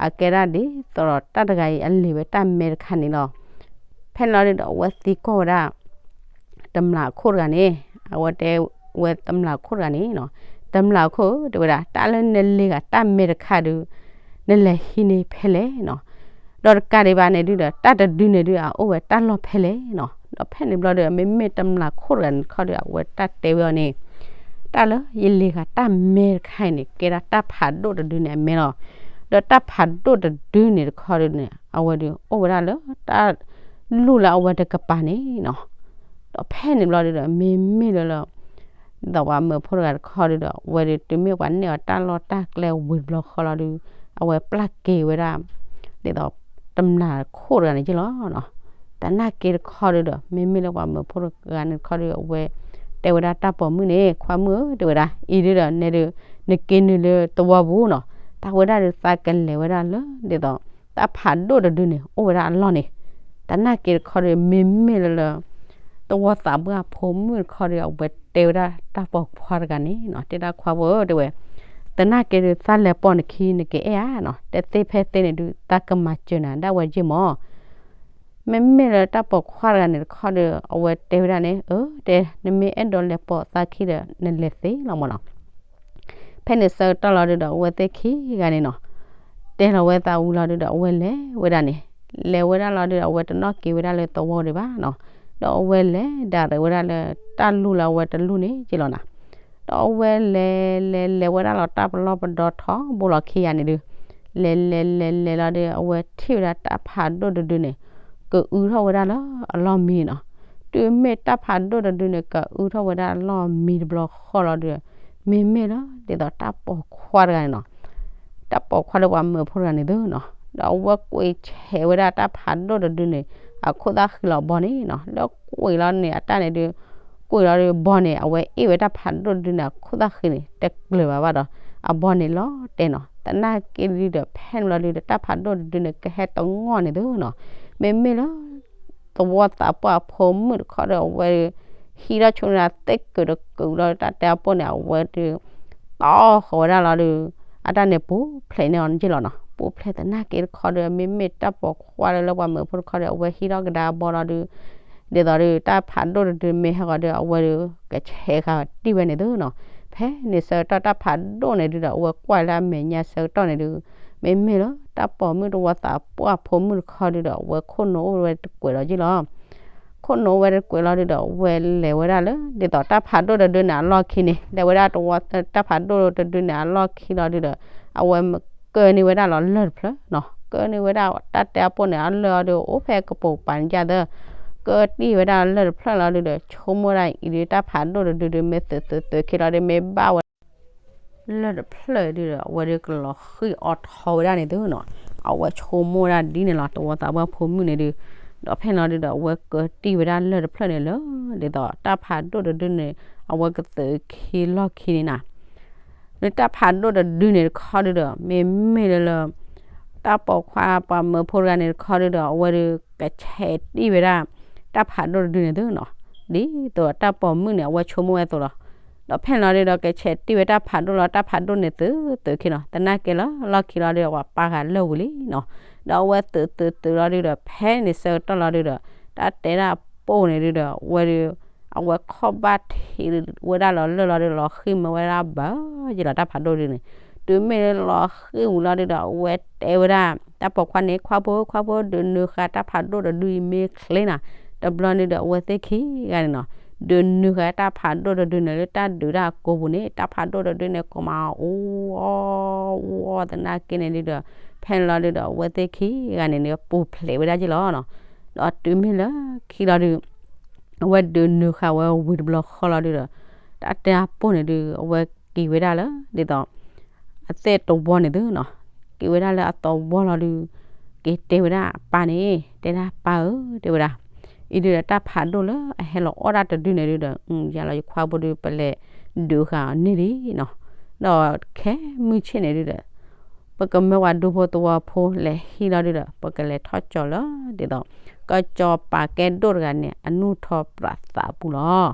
အကဲဒၣ်ဒ်သိးဒီးတၢ်တဂၤအံၤအလံၤဝဲတၢ်မဲတခါန့ၣ်လီၤ. ဖဲန့ၣ်လီၤဒုဒီး အဝဲသံကွၢ်ဝဲဒၣ် တမျာ်ခိၣ်တဂၤန့ၣ်, အဝဲတဲဝဲတမျာ်ခိၣ်တဂၤန့ၣ်နီၤ, တမျာ်ခိၣ်ဧၢ တဲဝဲဒၣ် တၢ်လၢနလံၤဂၤတၢ်မဲတခါဒု နလဲၤဟံးန့ၢ်ဖဲလဲၣ်နီၤ, ဒီးတကးဒံးဘၣ်န့ၣ်ဒုဒီး တၢ်တဒုန့ၣ်ဒု အအိၣ်ဝဲတၢ်လီၢ်ဖဲလဲၣ်နီၤ. ဒီးဖဲန့ၣ်ဘျီဒု မ့မ့ၢ်တမျာ်ခိၣ်တဂၤန့ၣ်တခီဒု အဝဲတၢ်တဲဝဲအီၤန့ၣ်, တၢ်လၢယလံၤဂၤတၢ်မဲတခါအံၤန့ၣ် ကဲဒၣ်တၢ်ဖးဒိၣ်တဒုန့ၣ်အမဲလီၤ. ဒီးတၢ်ဖးဒိၣ်တဒုန့ၣ်တခီဒုန့ၣ် အဝဲဒု အိၣ်ဝဲဒၣ်လၢတၢ်လူၢ်လၢအဝဲတကပၤန့ၣ်နီၤ. ဒီးဖဲန့ၣ်ဘျီဒုဒီး မ့မ့ၢ်လၢလၢ ဒ်သိးပှၤမၢဖိတဂၤတခီဒုဒီး အဝဲဒု တုၤမ့ၢ်ပှၤနဲၣ်အီၤတၢ်လီၢ်တၢ်ကျဲဝံၤတဘျီဃီလီၤဒု အဝဲပျၢ်က့ၤဝဲဒၣ် ဒ်သိးတမျာ်ခိၣ်တဂၤန့ၣ်က့လီၤနီၤ. သနာ်က့တခီဒုဒီး မ့မ့ၢ်လၢပှၤမၢဖိတဂၤန့ၣ်တခီဒု အဝဲတဲဝဲဒၣ်တၢ်ပိာ်မုၣ်န့ၣ်, ခွါမုၣ်ဧၢ တဲဝဲဒၣ်, အံၤဒုဒီး နဲဒု နက့ၤနုာ်လၢသဝီပူၤနီၤ, တၢ်ဝဲဒၣ်ဒုသးကလဲၤဝဲဒၣ်လၢ ဒ်သိး တၢ်ဖးဒိၣ်တဒုန့ၣ် အိၣ်ဝဲဒၣ်အလီၢ်န့ၣ်, သနာ်က့တခီဒု မ့မ့ၢ်လၢလၢ သဝီသးပှၢ်ဖိမုၣ်တခီဒီး အဝဲတဲဝဲဒၣ်တၢ်ပိာ်ခွါတဂၤန့ၣ်နီၤ, တဲဒၣ်ခွါဖိဧၢ တဲဝဲ, သနာ်က့ဒု သးလဲၤပိာ်နခံနက့ၤအဲၣ်ဧါနီၤ, တသ့ဖဲသ့န့ၣ်ဒု သးကမၤစၢၤနၤဒၣ်ဝဲယ့ၢ်မး. မ့မ့ၢ်လၢတၢ်ပိာ်ခွါတဂၤန့ၣ်တခီဒီး အဝဲတဲဝဲဒၣ်န့ၣ်, အၢ တဲ, နမ့ၢ်အဲၣ်ဒိးလဲၤပိာ်သးခံဒီး နလဲၤသ့လီၤမးနီၤ. ဖဲန့ၣ်ဆၢကတီၢ်လီၤဒုဒီး အဝဲသ့ၣ်ခံဂၤန့ၣ်နီၤ တဲလီၤဝဲသးဝံၤလီၤဒုဒီး အဝဲလဲၤဝဲဒၣ်န့ၣ်, လဲၤဝဲဒၣ်လီၤဒုဒီး အဝဲတနီၣ်က့ၤဝဲဒၣ်လၢသဝီဒံးဘၣ်နီၤ, ဒီးအဝဲလဲၤဒၣ်ရဲၣ်ဝဲဒၣ်လၢတၢ်လူၢ်လၢအဝဲတလူၢ်န့ၣ်က့လီၤနီၤ. ဒီးအဝဲလဲၤလဲၤလဲၤဝဲဒၣ်လီၤတၢ်ပလီၢ်ပဒီထီဘိလီၤခံဂၤန့ၣ်ဒု လဲၤလဲၤလဲၤလဲၤလီၤဒု အဝဲထံၣ်ဝဲဒၣ်တၢ်ဖးဒိၣ်တဒုန့ၣ် ကအုထီၣ်ဝဲဒၣ်လၢအလီၢ်မံနီၤ. တုၤမ့ၢ်တၢ်ဖးဒိၣ်တဒုန့ၣ် ကအုထီၣ်ဝဲဒၣ်အလီၢ်မံတဘျီဃီလီၤဒု မ့မ့ၢ်လၢဒ်သိးတၢ်ပိာ်ခွါတဂၤန့ၣ်နီၤ, တၢ်ပိာ်ခွါလၢပှၤမၢဖိတဂၤန့ၣ်သုနီၤ, ဒီးအဝဲကွံာ်ဆဲးဝဲဒၣ်တၢ်ဖးဒိၣ်တဒုန့ၣ် အခိၣ်သၣ်ဃံလီၤဘီန့ၣ်နီၤ, လၢကွံာ်လီၤန့ၣ် အတၢ်န့ၣ်ဒု ကွံာ်လီၤဒုဘီန့ၣ် အဝဲအ့ၣ်ဝဲတၢ်ဖးဒိၣ်တဒုန့ၣ် အခိၣ်သၣ်ဃံန့ၣ် တကျၢၤဘၣ်ဘၣ်ဒီး အဘီန့ၣ်လီၤတဲာ်နီၤ. သနာ်က့ဒုဒီး ဖဲန့ၣ်ဘျီဒုဒီး တၢ်ဖးဒိၣ်တဒုန့ၣ် ကဟဲတငီၢ်န့ၣ်သုနီၤ, မ့မ့ၢ်လၢ သဝီသးပှၢ်ဖိမုၣ်တခီဒီး အဝဲဒု ဟံးထီၣ်ဆိန့ၣ်သ့ၣ်ကုာ်တကုာ်လီၤ တၢ်တဲအပိၢ်န့ၣ် အဝဲဒု တီဃီၤဝဲဒၣ်လီၤဒု အတၢ်န့ၣ်ပူၤဖျဲးန့ၢ်အီၤန့ၣ်က့လီၤနီၤ. ပူၤဖျဲးသနာ်က့တခီဒီး မ့မ့ၢ်တၢ်ပိာ်ခွါလၢလၢပှၤမၢဖိတခီဒီး အဝဲဟံးထီၣ်ကဒါအဘီလီၤဒု ဒ်သိးဒု တၢ်ဖးဒိၣ်တဒုမ့ၢ်ဟဲဃီၤဒီး အဝဲဒု ကဆဲးဃာ်တံၢ်ဝဲန့ၣ်သုနီၤ. ဖဲန့ၣ်ဆၢကတီၢ်တၢ်ဖးဒိၣ်န့ၣ်ဒုဒီး အဝဲကွၢ်လၢအမဲာ်ညါဆၢကတီၢ်န့ၣ်ဒု မ့မ့ၢ်လၢတၢ်ပိာ်မုၣ်သဝီသးပှၢ်ဖိမုၣ်တခီဒုဒီး အဝဲခိၣ်နူာ်အိၣ်ဝဲတကွဲးလီၤက့လီၤ. ခိၣ်နူာ်အိၣ်ဝဲတကွဲးလီၤဒုဒီး အဝဲလဲၤဝဲဒၣ်လၢ ဒ်သိးတၢ်ဖးဒိၣ်တဒုန့ၣ်အလီၢ်ခံန့ၣ် လဲၤဝဲဒၣ်တဝီ တၢ်ဖးဒိၣ်တဒုန့ၣ်အလီၢ်ခံလီၤဒုဒီး အဝဲကၢန့ၢ်ဝဲဒၣ်လီၤလၢၢ်တဖျၢၣ်နီၤ. ကၢန့ၢ်ဝဲဒၣ်တၢ်တဲအပိၢ်န့ၣ် အလၢၢ်အီၤဒု အိၣ်ဖဲကပိာ်ပၤန့ၣ်ကသၢ ကၢတံၢ်ဝဲဒၣ်လၢၢ်တဖျၢၣ်လီၤဒုဒီး ဆိကမိၣ်ဒၣ်အံၤဒု တၢ်ဖးဒိၣ်တဒုဒု မ့ၢ်သုးသုးသုးခံလီၤဒု မ့ၢ်ဘၣ်ဝဲ လၢၢ်တဖျၢၣ်ဒုဒီး အဝဲဒုကလီၤဃံၣ်အီထီဝဲဒၣ်န့ၣ်သုနီၤ. အဝဲဆိကမိၣ်ဒၣ်ဒ်န့ၣ်လီၤ သဝီသးပှၢ်ဖိမုၣ်န့ၣ်ဒု ဒီးဖဲန့ၣ်လီၤဒုဒီး အဝဲကၢတံၢ်ဝဲဒၣ်လၢၢ်တဖျၢၣ်န့ၣ်လၢ ဒ်သိးတၢ်ဖးဒိၣ်တဒုန့ၣ် အဝဲကသုးခံလီၢ်ခံန့ၣ်နီၤ. လၢတၢ်ဖးဒိၣ်တဒုန့ၣ်တခီဒုဒီး မ့မ့ၢ်လၢလၢ တၢ်ပိာ်ခွါပှၤမၢဖိတဂၤန့ၣ်တခီဒုဒီး အဝဲဒု ကဆဲးတံၢ်ဝဲဒၣ် တၢ်ဖးဒိၣ်တဒုန့ၣ်သုနီၤ. ဒ်သိးတၢ်ပိာ်မုၣ်န့ၣ် အဝဲဆိကမိၣ်ဝဲအသိးလီၤ. ဒီးဖဲန့ၣ်လီၤဒုဒီး ကဆဲးတံၢ်ဝဲတၢ်ဖးဒိၣ်လီၤ တၢ်ဖးဒိၣ်န့ၣ်သုးသုးခံနီၤ. သနာ်က့လၢလီၢ်ခံလီၤဒုဒီး ပှၤပာ်ဃာ်လၢၢ်ဝံၤလံနီၤ. ဒီးအဝဲသုးသုးသုးလီၤဒုဒီး ဖဲန့ၣ်ဆၢကတီၢ်လီၤဒုဒီး တၢ်တဲဒၣ်ပိၢ်န့ၣ်ဒုဒီး အဝဲဒု အဝဲခီၣ်ဘၣ်ထံးဝဲဒၣ်လီၤလၢၢ်လီၤဒု လီၤဃံၢ်မၢဝဲဒၣ်ဘၣ်ယလီၤ တၢ်ဖးဒိၣ်ဒုန့ၣ်. တုၤမ့ၢ်လၢလီၤဃံၢ်ဝံၤလီၤဒုဒီး အဝဲတဲဝဲဒၣ် တၢ်ပိာ်ခွါန့ၣ် ခွါဖိခွါဖိ ဒုးနုာ်ဃာ်တၢ်ဖးဒိၣ်တဒုအံၤမ့ၢ်ချ့နီၤ. တဘျီန့ၣ်ဒီး အဝဲသ့ၣ်ခံဂၤန့ၣ်နီၤ ဒုးနုာ်ဃာ်တၢ်ဖးဒိၣ်တဒုန့ၣ် လၢတၢ်ဒုးတၢ်အကိာ်ပူၤန့ၣ် တၢ်ဖးဒိၣ်တဒုန့ၣ် ကမၤအူအီၣ်အူအီၣ်သနာ်က့န့ၣ်ဒုဒီး ဖဲန့ၣ်လီၤဒုဒီး အဝဲသ့ၣ်ခံဂၤန့ၣ်န့ၣ် ပူၤဖျဲးဝဲဒၣ်က့လီၤနီၤ. ဒီးတုၤမ့ၢ်လၢခံလီၤဒု အဝဲဒုးနုာ်ဃာ်ဝဲဝံၤတဘျီဃီလီၤဒုဒီး တၢ်တဲအပိၢ်န့ၣ်ဒု အဝဲက့ၤဝဲဒၣ်လၢ ဒ်သိး အသ့ၣ်တဝီန့ၣ်သုနီၤ. က့ၤဝဲဒၣ်လၢအသဝီလီၤဒု က့ၤတဲဝဲဒၣ်အပၢ်န့ၣ် တဲဒၣ်ပၢ်ဧၢ တဲဝဲဒၣ် အံၤဒုဒီးတၢ်ဖးဒိၣ်လၢအဟဲလီၤအီၣ်ဒၣ်တဒုန့ၣ်ဒုဒီး ယၤလီၤယခွါဖိဒု ပလဲၤဒုးဃာ်အီၤန့ၢ်လံနီၤ. ဒီးခဲမုၢ်ဆ့ၣ်န့ၣ်ဒုဒီး ပကမၢပှၤဒူဖိသဝီဖိလဲၤဟံးလီၤဒုဒီး ပကလဲၤထီၣ်ကၠီၤလၢဒ်သိး ကစီၤပၤကဲဒိၣ်တဂၤန့ၣ် အနူၢ်ထီပြးသးပူၤလီၤ.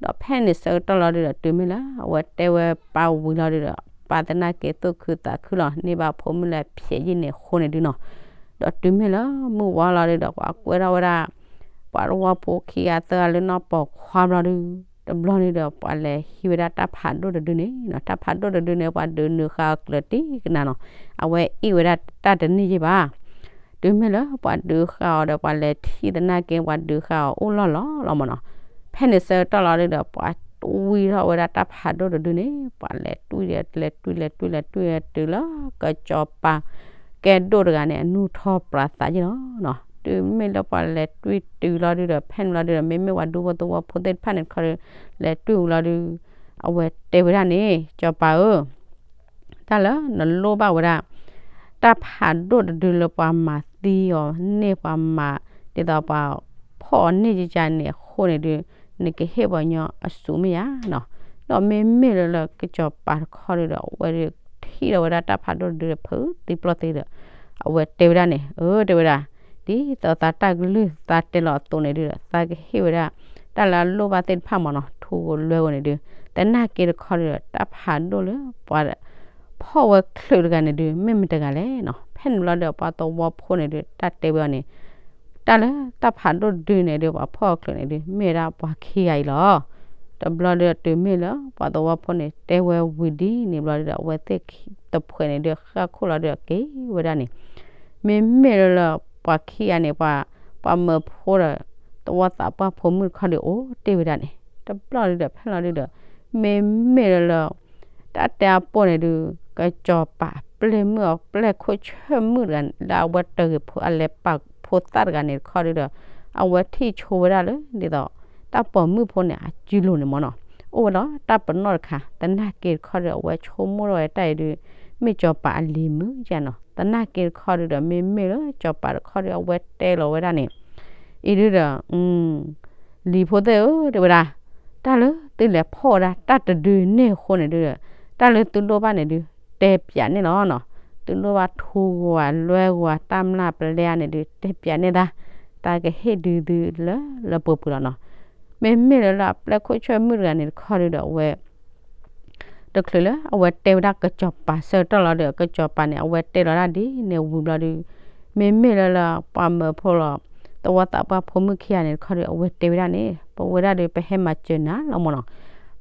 ဒီးဖဲန့ၣ်ဆၢကတီၢ်လီၤဒုဒီး တုၤမ့ၢ်လၢအဝဲတဲဝဲပၢ်ဝံၤလီၤဒုဒီး ပၢ်သနာ်က့သူၣ်ခုသးခုလီၤ န့ၢ်ဘၣ်ဖိမုၣ်လၢဖျဲးယံၣ်န့ၣ်အဃိန့ၣ်ဒုနီၤ. ဒီးတုၤမ့ၢ်လၢမုၢ်ဝါလီၤဒုဒီး ပှၤကွဲထီၣ်ဝဲဒၣ် ပှၤသဝီဖိခံဂၤသၢဂၤလၢနီၢ်ပိာ်ခွါဘျီဒု တဘျီန့ၣ်ဒီး ပှၤလဲၤဟံးဝဲဒၣ်တၢ်ဖးဒိၣ်တဒုန့ၣ်နီၤ. တၢ်ဖးဒိၣ်တဒုန့ၣ် ပှၤဒုးနုာ်ဃာ်အီၤကျၢၤတံၢ်ကနၤနီၤ. အဝဲအ့ၣ်ဝဲဒၣ်တၢ်တန့ၢ်ယံၣ်ဘၣ်. တုၤမ့ၢ်လၢပှၤဒုးဃာ်အီၤဒီး ပှၤလဲၤထံၣ်သနာ်က့ ပှၤဒုးဃာ်အီၤအိၣ်လီၢ်လီၢ်လီၤမ့ၢ်နီၤ. ဖဲန့ၣ်ဆၢကတီၢ်လီၤဒုဒီး ပှၤတွံၢ်ထီၣ်ဝဲဒၣ်တၢ်ဖးဒိၣ်တဒုန့ၣ် ပှၤလဲၤတွံၢ်ဒီး လဲၤတွံၢ် လဲၤတွံၢ် လဲၤတွံၢ် တုၤလၢကစီၤပၤကဲဒိၣ်တဂၤန့ၣ် အနူၢ်ထီပြးသးယံၣ်လီၤနီၤ. တုၤမ့ၢ်လၢပှၤလဲၤတွံၢ်တုၤလီၤဒုဒီး ဖဲန့ၣ်လီၤဒုဒီး မ့မ့ၢ်ပှၤဒူဖိသဝီဖိသ့ၣ်တဖၣ်န့ၣ်တခီဒီး လဲၤတွံၢ်ဝံၤလီၤဒု အဝဲတဲဝဲဒၣ်န့ၣ် စီၤပၤဧၢ တၢ်လၢနလိၣ်ဘၣ်ဝဲဒၣ် တၢ်ဖးဒိၣ်တဒုလၢပှၤမၤသံအီၤန့ၢ် ပှၤမၤ ဒ်သိးပှၤဖီၣ်အီၤန့ၢ်ကကန့ၣ်အဃိန့ၣ်ဒု နကဟ့ၣ်ပှၤညီအစူးမ့ၢ်ဧါနီၤ. ဒီးမ့မ့ၢ်လၢလၢကစီၤပၤတခီဒုဒီး အဝဲဒုးထံၣ်လီၤဝဲဒၣ်တၢ်ဖးဒိၣ်တဒုဒီး ဖုးသံပျီၢ်သံဒီး အဝဲတဲဝဲဒၣ်န့ၣ် အၢ တဲဝဲဒၣ် ဒ်သိးသးတၢ်ကလုၢ်သးတဲလီၤအသိးန့ၣ်ဒုဒီး သးကဟ့ၣ်ဝဲဒၣ် တၢ်လၢအလိၣ်ဘၣ်သ့ၣ်တဖၣ်မ့ၢ်နီၤ ထူးဂိၤလွဲဂိၤန့ၣ်ဒု သနာ်က့တခီဒုဒီး တၢ်ဖးဒိၣ်လၢပှၤ ဖီၣ်ဝဲချုးတဂၤန့ၣ်ဒု မ့ၢ်မတၤတဂၤလဲၣ်နီၤ. ဖဲန့ၣ်ဘျီဒီး ပှၤသဝီဖိန့ၣ်ဒု တၢ်တဲဝဲအီၤန့ၣ် တၢ်လၢတၢ်ဖးဒိၣ်တဒုန့ၣ်ဒု ပှၤဖီၣ်ချုးန့ၣ်ဒု မ့ၢ်ဝဲဒၣ်ပှၤခံဂၤအံၤလီၤ. တဘျီဒီးတုၤမ့ၢ်လၢ ပှၤသဝီဖိန့ၣ် တဲဝဲဝံၤဒ်န့ၣ်ဘျီဒီး အဝဲသ့ၣ်တဖှဲးန့ၣ်ဒု ဃၣ်ခိၣ်လီၤဒုဒီးက့ၤဝဲဒၣ်န့ၣ် မ့မ့ၢ်လၢလၢ ပှၤခံဂၤန့ၣ် ပှၤ ပှၤမၢဖိဒီး သဝီသးပှၢ်ဖိမုၣ်တခီဒု အိၣ်တ့ၢ်ဝဲဒၣ်န့ၣ် တဘျီဒုဒီး ဖဲလီၤဒုဒီး မ့မ့ၢ်လၢလၢ တၢ်တဲအပိၢ်န့ၣ်ဒု ကစီၤပၤအပျဲၢ်မုၣ်အပျဲၢ်ခိၣ်ဆၢၣ်မုၣ်တဂၤ လၢအဝဲတဂ့ၤဖိအလဲၤပာ်ဖိသၣ်တဂၤန့ၣ်တခီဒုဒီး အဝဲထံၣ်ဆိဝဲဒၣ်လၢ ဒ်သိး တၢ်ပိာ်မုၣ်ဖိန့ၣ် အစုလိၤန့ၣ်မ့ၢ်နီၤ အိၣ်ဝဲဒီးတၢ်ပနီၣ်တခါ သနာ်က့တခီဒု အဝဲဆိကမိၣ်ထီၣ်ဝဲတၢ်အံၤဒု မ့ၢ်စီၤပၤအလံၤမုၣ်ကနီၤ သနာ်က့တခီဒုဒီး မ့မ့ၢ်လၢစီၤပၤတခီဒု အဝဲတဲလီၤဝဲဒၣ်န့ၣ် အံၤဒုဒီး လံၤဖိသ့ၣ်ဧၢ တဲဝဲဒၣ် တၢ်လၢသုလဲၤဖီၣ်ဝဲဒၣ်တၢ်တဒုန့ၣ်အဃိန့ၣ်ဒုဒီး တၢ်လၢသုလိၣ်ဘၣ်န့ၣ်ဒု တဲပၠးန့ၢ်လီၤနီၤ သုလိၣ်ဘၣ်ထူဂီၤလွဲဂီၤတၢ်မျၢ်ပလဲအါန့ၣ်ဒု တဲပၠးန့ၢ်သါ သးကဟ့ၣ်ဒုသုလၢလၢပှဲၤပှဲၤလီၤနီၤ မ့မ့ၢ်လၢလၢအပျဲၢ်ခိၣ်ဆၢၣ်မုၣ်တဂၤန့ၣ်တခီဒုဒီး အဝဲ တချုးလၢအဝဲတဲဝဲဒၣ်ကစီၤပၤဆၢကတီၢ်လီၤဒီး ကစီၤပၤန့ၣ် အဝဲတဲလီၤဒၣ်ဒ်န့ၣ်ဝံၤဘျီဒု မ့မ့ၢ်လၢလၢပှၤမၢဖိလီၤ သဝီသးပှၢ်ဖိမုၣ်ခံဂၤန့ၣ်တခီဒီး အဝဲတဲဝဲဒၣ်န့ၣ် ပဝဲဒၣ်ဒီး ပဟဲမၤစၢၤနၤလီၤမ့ၢ်နီၤ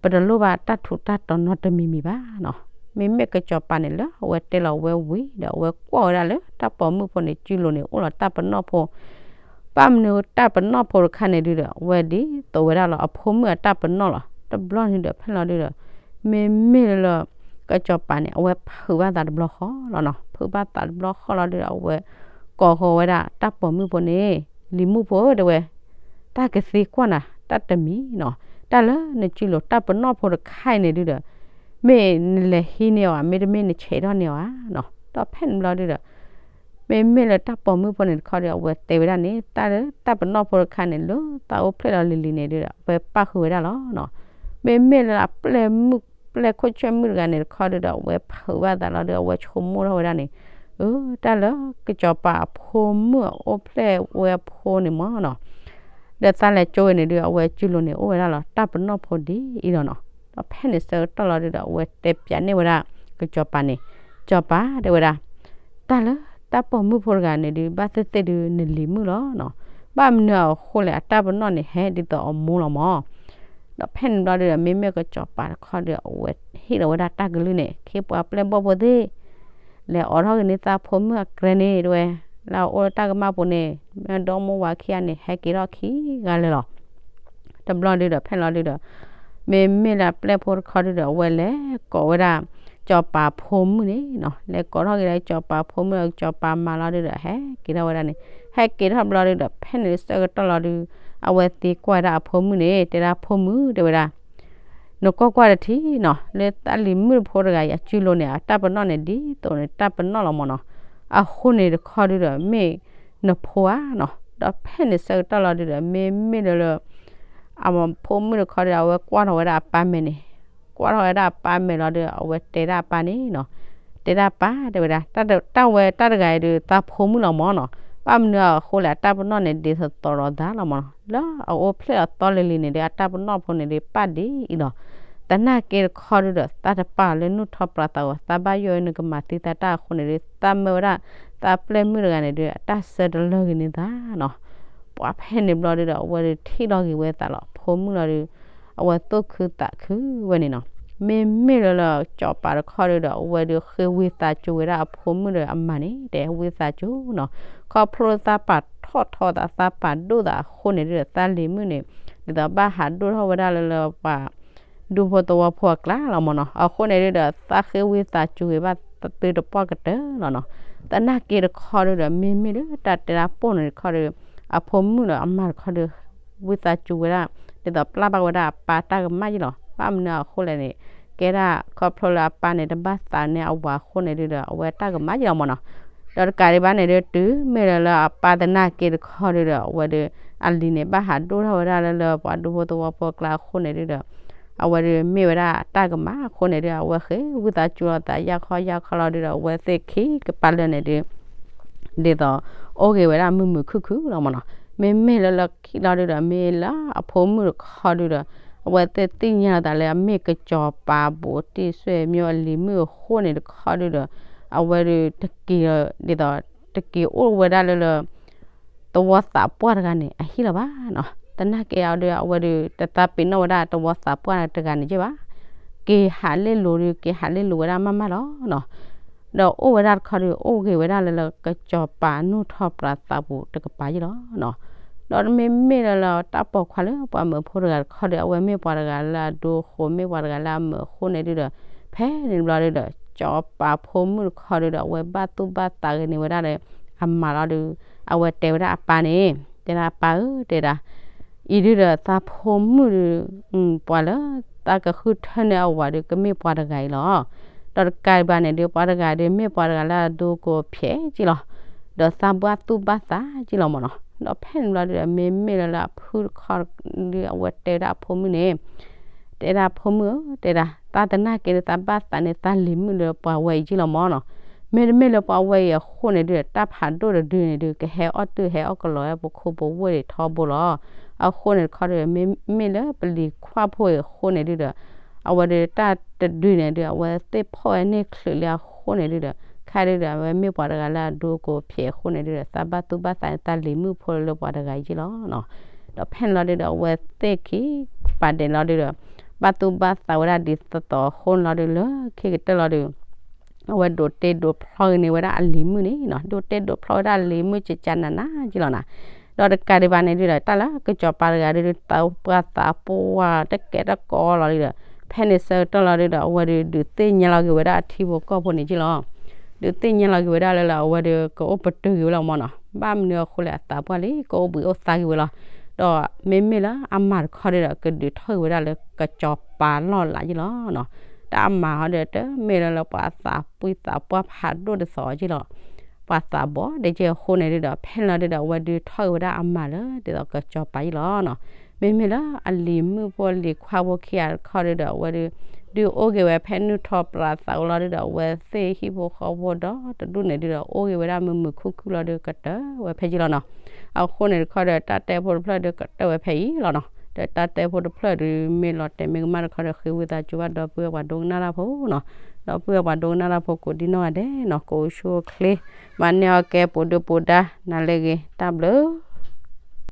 ပတလိၣ်ဘၣ်တၢ်ထူးတၢ်တီၤနီတမံၤမံၤဘၣ်နီၤ မ့မ့ၢ်ကစီၤပၤန့ၣ် လၢအဝဲတဲလီၤဝဲဝံၤဒီး အဝဲကွၢ်ဝဲဒၣ်လၢတၢ်ပိာ်မုၣ်ဖိန့ၣ် စုလိၤန့ၣ် အိၣ်လီၤတၢ်ပနီၣ်ဖိ ဘၣ်မနုၤတၢ်ပနီၣ်ဖိတခါန့ၣ်ဒုဒီး အဝဲဒ်သိးဝဲဒၣ်လီၤ အဖိမုၣ်အတၢ်ပနီၣ်လီၤ. တဘျီန့ၣ်ဒီး ဖဲလီၤဒုဒီး မ့မ့ၢ်လၢလၢ ကစီၤပၤန့ၣ် အဝဲဖုးဘၣ်သးတဘျီဃီလီၤနီၤ ဖုးဘၣ်သးတဘျီဃီလီၤဒုဒီး အဝဲကိးဃီၤဝဲဒၣ်တၢ်ပိာ်မုၣ်ဖိန့ၣ် လံၤမုၣ်ဖိဧၢ တဲဝဲ တၢ်ကသ့ကွၢ်နၤ တၢ်တမံၤနီၤ တၢ်လၢနစုလိၤတၢ်ပနီၣ်ဖိတခါအံၤန့ၣ်ဒုဒီး မ့ၢ်နလဲၤဟံးန့ၢ်အီၤဧါ မ့တမ့ၢ်နဆဲးထီၣ်န့ၢ်အီၤဧါနီၤ ဒီးဖဲန့ၣ်ဘျီဒုဒီး မ့မ့ၢ်လၢတၢ်ပိာ်မုၣ်ဖိန့ၣ်တခီဒီး အဝဲတဲဝဲဒၣ်န့ၣ် တၢ်လၢတၢ်ပနီၣ်ဖိတခါန့ၣ် လၢသးအိၣ်ဖျဲၣ်လီၤလံၤလံၤန့ၣ်ဒုဒီး အဝဲပာ်ဃုာ်ဝဲဒၣ်လီၤနီၤ မ့မ့ၢ်လၢအပျဲၢ်မုၣ် ပျဲၢ်ခိၣ်ဆၢၣ်မုၣ်တဂၤန့ၣ်တခီဒုဒီး အဝဲဖုးဘၣ်သးလီၤဒီး အဝဲဆိကမိၣ်ထီၣ်ဝဲဒၣ်န့ၣ် အၢ တၢ်လၢကစီၤပၤအဖိမုၣ်အအိၣ်ဖျဲၣ်ဝဲအဖိန့ၣ်မ့ၢ်နီၤ ဒီးသးလဲၤကၠိဝဲန့ၣ်ဒု အဝဲစုလိၤန့ၣ် အိၣ်ဝဲဒၣ်လီၤ တၢ်ပနီၣ်ဖိဒ်အံၤလီၤနီၤ ဒီးဖဲန့ၣ်ဆၢကတီၢ်လီၤဒုဒီး အဝဲတဲပၠးန့ၢ်ဝဲဒၣ် ကစီၤပၤန့ၣ် စီၤပၤ တဲဝဲဒၣ် တၢ်လၢတၢ်ပိာ်မုၣ်ဖိတဂၤန့ၣ်ဒု ဘၣ်သ့ၣ်သ့ၣ်ဒု နလံၤမုၣ်လီၤနီၤ ဘၣ်မနုၤအဃိလဲၣ် အတၢ်ပနီၣ်န့ၣ် ဟဲဒ်သိးအမိၢ်လီၤမး ဒီးဖဲန့ၣ်ဘျီဒုဒီး မ့မ့ၢ်ကစီၤပၤတခီဒီး အဝဲဟ့ၣ်လီၤဝဲဒၣ်တၢ်ကလုၢ်န့ၣ် ခ့ပှၤပျဲၢ်ဘီၣ်ဖိသ့ၣ် လဲၤအိးထီၣ်က့ၤန့ၢ်သးဖိမုၣ်အကြဲန့ၣ် တဲဝဲ လၢအအိၣ်လၢတၢ်ကမၣ်ပူၤန့ၣ် မ့ၢ်ဒီမိၢ်ဝၤခံဂၤန့ၣ် ဟဲက့ၤထီၣ်ခံဂၤလၢာ်လီၤ တဘျီဒုဒီး ဖဲလီၤဒုဒီး မ့မ့ၢ်လၢအပျဲၢ်ဖိတခီဒုဒီး အဝဲလဲၤကိးဝဲဒၣ် စီၤပၤဖိမုၣ်န့ၣ်နီၤ လဲၤကိးထီၣ်က့ၤလၢစီၤပၤဖိမုၣ်ဒီး စီၤပၤမၤလီၤဒုဒီး ဟဲက့ၤထီၣ်ဝဲဒၣ်န့ၣ် ဟဲက့ၤထီၣ်ဘျီဒုဒီး ဖဲန့ၣ်ဆၢကတီၢ်လီၤဒု အဝဲသံကွၢ်ဝဲဒၣ်အဖိမုၣ်န့ၣ် တဲဒၣ်ဖိမုၣ် တဲဝဲဒၣ် နကွၢ်ကွၢ်တထံၣ်နီၤ လၢတၢ်လံၤမုၣ်ဖိတဂၤအံၤ အစုလိၤန့ၣ် အတၢ်ပနီၣ်န့ၣ် ဒ်သိးန့ၣ်တၢ်ပနီၣ်လီၤမးနီၤ အဃိန့ၣ်တခီဒုဒီး မ့ၢ်နဖိဧါနီၤ ဒီးဖဲန့ၣ်ဆၢကတီၢ်လီၤဒုဒီး မ့မ့ၢ်လၢလၢ အဖိမုၣ်တခီဒီး အဝဲကွၢ်ထီၣ်ဝဲဒၣ်အပၢ်မဲာ်န့ၣ် ကွၢ်ထီၣ်ဝဲဒၣ်အပၢ်မဲာ်လီၤဒီး အဝဲတဲဒၣ်အပၢ်န့ၣ်နီၤ တဲဒၣ်ပၢ် တဲဝဲဒၣ် တၢ်ဝဲတၢ်တဂၤအံၤဒုး သးဖိမုၣ်လီၤမၢ်နီၤ, ဘၣ်မနုၤအဃိလဲၣ် အတၢ်ပနီၣ်န့ၣ် ဒ်သိးသိးဒီးသးလီၤမၢ်နီၤ, လၢအအိၣ်ဖျဲၣ်အသီလံၤလံၤန့ၣ်ဒီး အတၢ်ပနီၣ်ဖိန့ၣ်ဒုး ပၣ်ဒ်အံၤလီၤ. သနာ်က့တခီဒုဒီး သးတပာ်လၢနုၢ်ထီၣ်ပြးသးဝဲ သးဘၣ်ယိၣ်အနုကမၤသံသးတၢ်အဃိန့ၣ်ဒုး သးမၢဝဲဒၣ် သးပျဲၢ်မုၣ်တဂၤန့ၣ်ဒုး အတၢ်ဆၢတလၢာ်ဂ့ၤန့ၢ်သးနီၤ. ပှၤဖဲန့ၣ်ဘျီဒုဒီး အဝဲဒုးထံၣ်လီၤဂ့ၤဝဲသးလီၤ, ဖိမုၣ်လီၤဒုး အဝဲသူၣ်ခုသးခုဝဲန့ၣ်နီၤ. မ့မ့ၢ်လၢလၢကၠီၤပၤတခီဒုဒီး အဝဲဒုးဃ့ဝံသးစူၤဝဲဒၣ်အဖိမုၣ်ဒီးအမါန့ၣ် တဲဝံသးစူၤနီၤ, ခီဖျိသးပာ်ထီၣ်ထီသး သးပာ်ဒိၣ်သးအဃိန့ၣ်ဒုဒီး သးလံၤမုၣ်န့ၣ် ဒ်သိးဘၣ်ဟးဒိၣ်ထီၣ်ဝဲဒၣ်လၢလၢပှၤ ဒူဖိသဝီဖိအကျါလီၤမၢ်နီၤ. အဃိန့ၣ်ဒုဒီး သးဃ့ဝံသးစူၤဂ့ၤဘၣ်သုတပှၢ်ကတၢၢ်လီၤနီၤ. သနာ်က့တခီဒုဒီး မ့မ့ၢ်လၢတၢ်တဲဒၣ်ပိာ်န့ၣ်တခီဒု အဖိမုၣ်ဒီးအမါတခီဒု ဝံသးစူၤဝဲဒၣ် ဒ်သိးပျၢ်ဘၣ်ဝဲဒၣ်အပၢ်တၢ်ကမၣ်ယ့ၢ်လီၤ. ဘၣ်မနုၤအဃိလဲၣ်န့ၣ် ကဲဒၣ်ခီဖျိလၢအပၢ်န့ၣ် တဘၣ်သးန့ၢ်အဝၤအဃိန့ၣ်ဒုဒီး အဝဲတၢ်ကမၣ်ယ့ၢ်လီၤမၢ်နီၤ. ဒီးတကးဒံးဘၣ်န့ၣ်ဒု တုၤမ့ၢ်လၢလၢအပၢ်သနာ်က့တခီဒုဒီး အဝဲဒု အလံၤန့ၣ် ဘၣ်ဟးဒိၣ်ထီၣ်ဝဲဒၣ်လၢလၢပှၤဒူဖိသဝီဖိအကျါအဃိန့ၣ်ဒုဒီး အဝဲဒု မ့ၢ်ဝဲဒၣ်တၢ်ကမၣ်အဃိန့ၣ်ဒု အဝဲဃ့ဝံသးစူၤလီၤသးယၢ်ခီယၢ်ခီလီၤဒုဒီး အဝဲသ့ၣ်ခံကပၤလၢာ်န့ၣ်ဒု ဒ်သိး အိၣ်ဂ့ၤဝဲဒၣ်မုာ်မုာ်ခုၣ်ခုၣ်လီၤမၢ်နီၤ. မ့မ့ၢ်လၢလၢခံလီၤဒုဒီး မ့ၢ်လၢအဖိမုၣ်တခီဒုဒီး အဝဲသ့ၣ်သ့ၣ်ညါလီၤသးလၢအမ့ၢ်ကစီၤပၤဘူးတံၢ်ဆွဲၣ်မၠိအလံၤမုၣ်အဃိန့ၣ် တခီဒုဒီး အဝဲဒုတက့ၤ ဒ်သိး တက့ၤအိၣ်ဝဲဒၣ်လၢလၢ သဝီသးပှၢ်တဂၤန့ၣ် အဟံၣ်လီၤဘၣ်နီၤ. သနာ်က့အီၤဒု အဝဲဒု တသးပ့ၤနီၣ်ဝဲဒၣ်သဝီသးပှၢ်တဂၤန့ၣ်က့ဘၣ်. က့ၤဟးလ့လိၤဒု က့ၤဟးလ့လိၤဝဲဒၣ်မးမးလီၤနီၤ. ဒီးအိၣ်ဝဲဒၣ်တခီဒု အိၣ်ဂ့ၤဝဲဒၣ်လၢလၢကစီၤပၤနုၢ်ထီၣ်ပြးသးပူၤတကပၤယ့ၢ်လီၤနီၤ. ဒီးမ့မ့ၢ်လၢလၢတၢ်ပိာ်ခွါလၢပှၤမၢဖိတဂၤတခီဒု အဝဲမ့ၢ်ပှၤတဂၤလၢအဒိအဃိ မ့ၢ်ပှၤတဂၤလၢအမုာ်အဃိန့ၣ်ဒုဒီး ဖဲန့ၣ်ဘျီဒုဒီး စီၤပၤဖိမုၣ်တခီဒုဒီး အဝဲဘၣ်သူၣ်ဘၣ်သးဂ့ၤန့ၢ်ဝဲဒၣ်လၢအမါလီၤဒု အဝဲတဲဝဲဒၣ်အပၢ်န့ၣ် တဲဒၣ်အပၢ်ဧၢ တဲဒၣ် အံၤဒုဒီးသးဖိမုၣ်ဒု ပှၤလၢသးကဃုထၢန့ၢ်အဝၤဒု ကမ့ၢ်ပှၤတဂၤအံၤလီၤ. ဒီးတကးဒံးဘၣ်န့ၣ်ဒု ပှၤတဂၤဒု မ့ၢ်ပှၤတဂၤလၢအဒိကိးဖျဲးက့လီၤ. ဒီးသးဘၣ်သူၣ်ဘၣ်သးက့လီၤမၢ်နီၤ. ဒီးဖဲန့ၣ်ဘျီဒုဒီး မ့မ့ၢ်လၢလၢအဖုတခီဒု အဝဲတဲဝဲဒၣ်အဖိမုၣ်န့ၣ် တဲဒၣ်ဖိမုၣ်ဧၢ တဲဒၣ် သးသနာ်က့ဒု သးဘၣ်သးန့ၢ်သးလံၤမုၣ်လၢပှၤဝဲအံၤက့လီၤမၢ်နီၤ. မ့တမ့ၢ်လၢပှၤဝဲအံၤအဃိန့ၣ်ဒု တၢ်ဖးဒိၣ်တဒုန့ၣ်ဒု ကဟဲအီၣ်တုာ်ဟဲအီၣ်ကလီၤဝဲပခိၣ်ပဝဲၢ်ဒံးထီဘိလီၤ. အဃိန့ၣ်တခီဒု မ့မ့ၢ်လၢပလံၤခွါဖိအံၤအဃိန့ၣ်ဒုဒီး အဝဲဒုတၢ်တဒုန့ၣ်ဒု အဝဲသ့ၣ်ဖီၣ်ဝဲန့ၢ်ချုးလံအဃိန့ၣ်ဒုဒီး ခါဒုဒီး အဝဲမ့ၢ်ပှၤတဂၤလၢအဒိကိးဖျဲးအဃိန့ၣ်ဒုဒီး သးဘၣ်သူၣ်ဘၣ်သးန့ၢ်သးလံၤမုၣ်ဖိလၢပှၤတဂၤအံၤက့လီၤနီၤ. ဒီးဖဲန့ၣ်လီၤဒုဒီး အဝဲသ့ၣ်ခံပာ်ဒဲးလီၤဒုဒီး ဘၣ်သူၣ်ဘၣ်သးဝဲဒၣ်ဒ်သိးသိးအဃိန့ၣ်လီၤဒု လၢခံကတၢၢ်လီၤဒု အဝဲဒိးတ့ဒိးဖျီက့ၤန့ၢ်ဝဲဒၣ်အလံၤမုၣ်န့ၣ်နီၤ, ဒိးတ့ဒိးဖျီဝဲဒၣ်အလံၤမုၣ်ကကနးနးက့လီၤနီၤ. ဒီးတကးဒံးဘၣ်န့ၣ်ဒုဒီး တၢ်လၢကစီၤပၤတဂၤဒု သးပှၢ်သးပှၢ်တကဲတကီလီၤဒုဒီး ဖဲန့ၣ်ဆၢကတီၢ်လီၤဒုဒီး အဝဲဒု ဒုးသ့ၣ်ညါလီၤက့ၤဝဲဒၣ်အထံဖိကီၢ်ဖိန့ၣ်က့လီၤ. ဒုးသ့ၣ်ညါလီၤက့ၤဝဲဒၣ်လၢလၢအဝဲဒု ကအိၣ်ပတုာ်က့ၤဝဲလီၤမၢ်နီၤ. ဘၣ်မနုၤအဃိလဲၣ် အသးပှၢ်လံ ကအိၣ်ဘှံးအိၣ်သါက့ၤဝဲလီၤ. ဒီးမ့မ့ၢ်လၢအမါတခီဒုဒီး ကဒုးထီၣ်က့ၤဝဲဒၣ်လၢကစီၤပၤလီၢ်လးက့လီၤနီၤ. တၢ်အမါဟီဒု တမ့ၢ်လၢလၢပှၤသးပှၢ်သးပှၢ်ဖးဒိၣ်ဒ်သိးက့လီၤ. ပှၤသးဘီဒဲက့အဃိန့ၣ်ဒုဒီး ဖဲန့ၣ်လီၤဒုဒီး အဝဲဒုးထီၣ်က့ၤဝဲဒၣ်အမါလၢဒ်သိးကစီၤပၤယ့ၢ်လီၤနီၤ. မ့မ့ၢ်လၢအလံၤမုၣ်ဖိလံၤခွါဖိခံဂၤတခီဒုဒီး အဝဲဒု ဒုးအိၣ်က့ၤဝဲဖဲနုၢ်ထီၣ်ပြးသးဝဲလီၤဒုဒီး အဝဲသ့ၣ်ဟံၣ်ဖိဃီဖိဒီတဒူၣ်န့ၣ်ဒုဒီး အိၣ်က့ၤဝဲဒၣ်မုာ်မုာ်ခုၣ်ခုၣ်လီၤဒု ကတၢၢ်ဝဲဖဲယ့ၢ်လီၤနီၤ. အဃိန့ၣ်တခီဒီး တၢ်တဲဖိတဖျၢၣ်ဒု ကတၢၢ်ဝဲဖဲအံၤလီၤနီၤ. ဒီးတၢ်တဲဖိတဖျၢၣ်ဒု မ့ၢ်လီၤတဲာ်မ့ၢ်ကမၣ်တခီဒီး ဃ့ဝံသးစူၤဘၣ်ဒီပုၢ်ဝဲၢ်ပှၤဒိကနၣ်တၢ်ဖိနီၤ. ဒီပုၢ်ဝဲၢ်ပှၤဒိကနၣ်တၢ်ဖိကိးဒံနီၢ်ဂၤဒဲးနီၤ ကိးဆူၣ်အိၣ်ချ့ မၤန့ၢ်အီၣ်ကဲပူၤဒုပူၤဒါ နၤလၢအဂ့ၤ တၢ်ဘျုး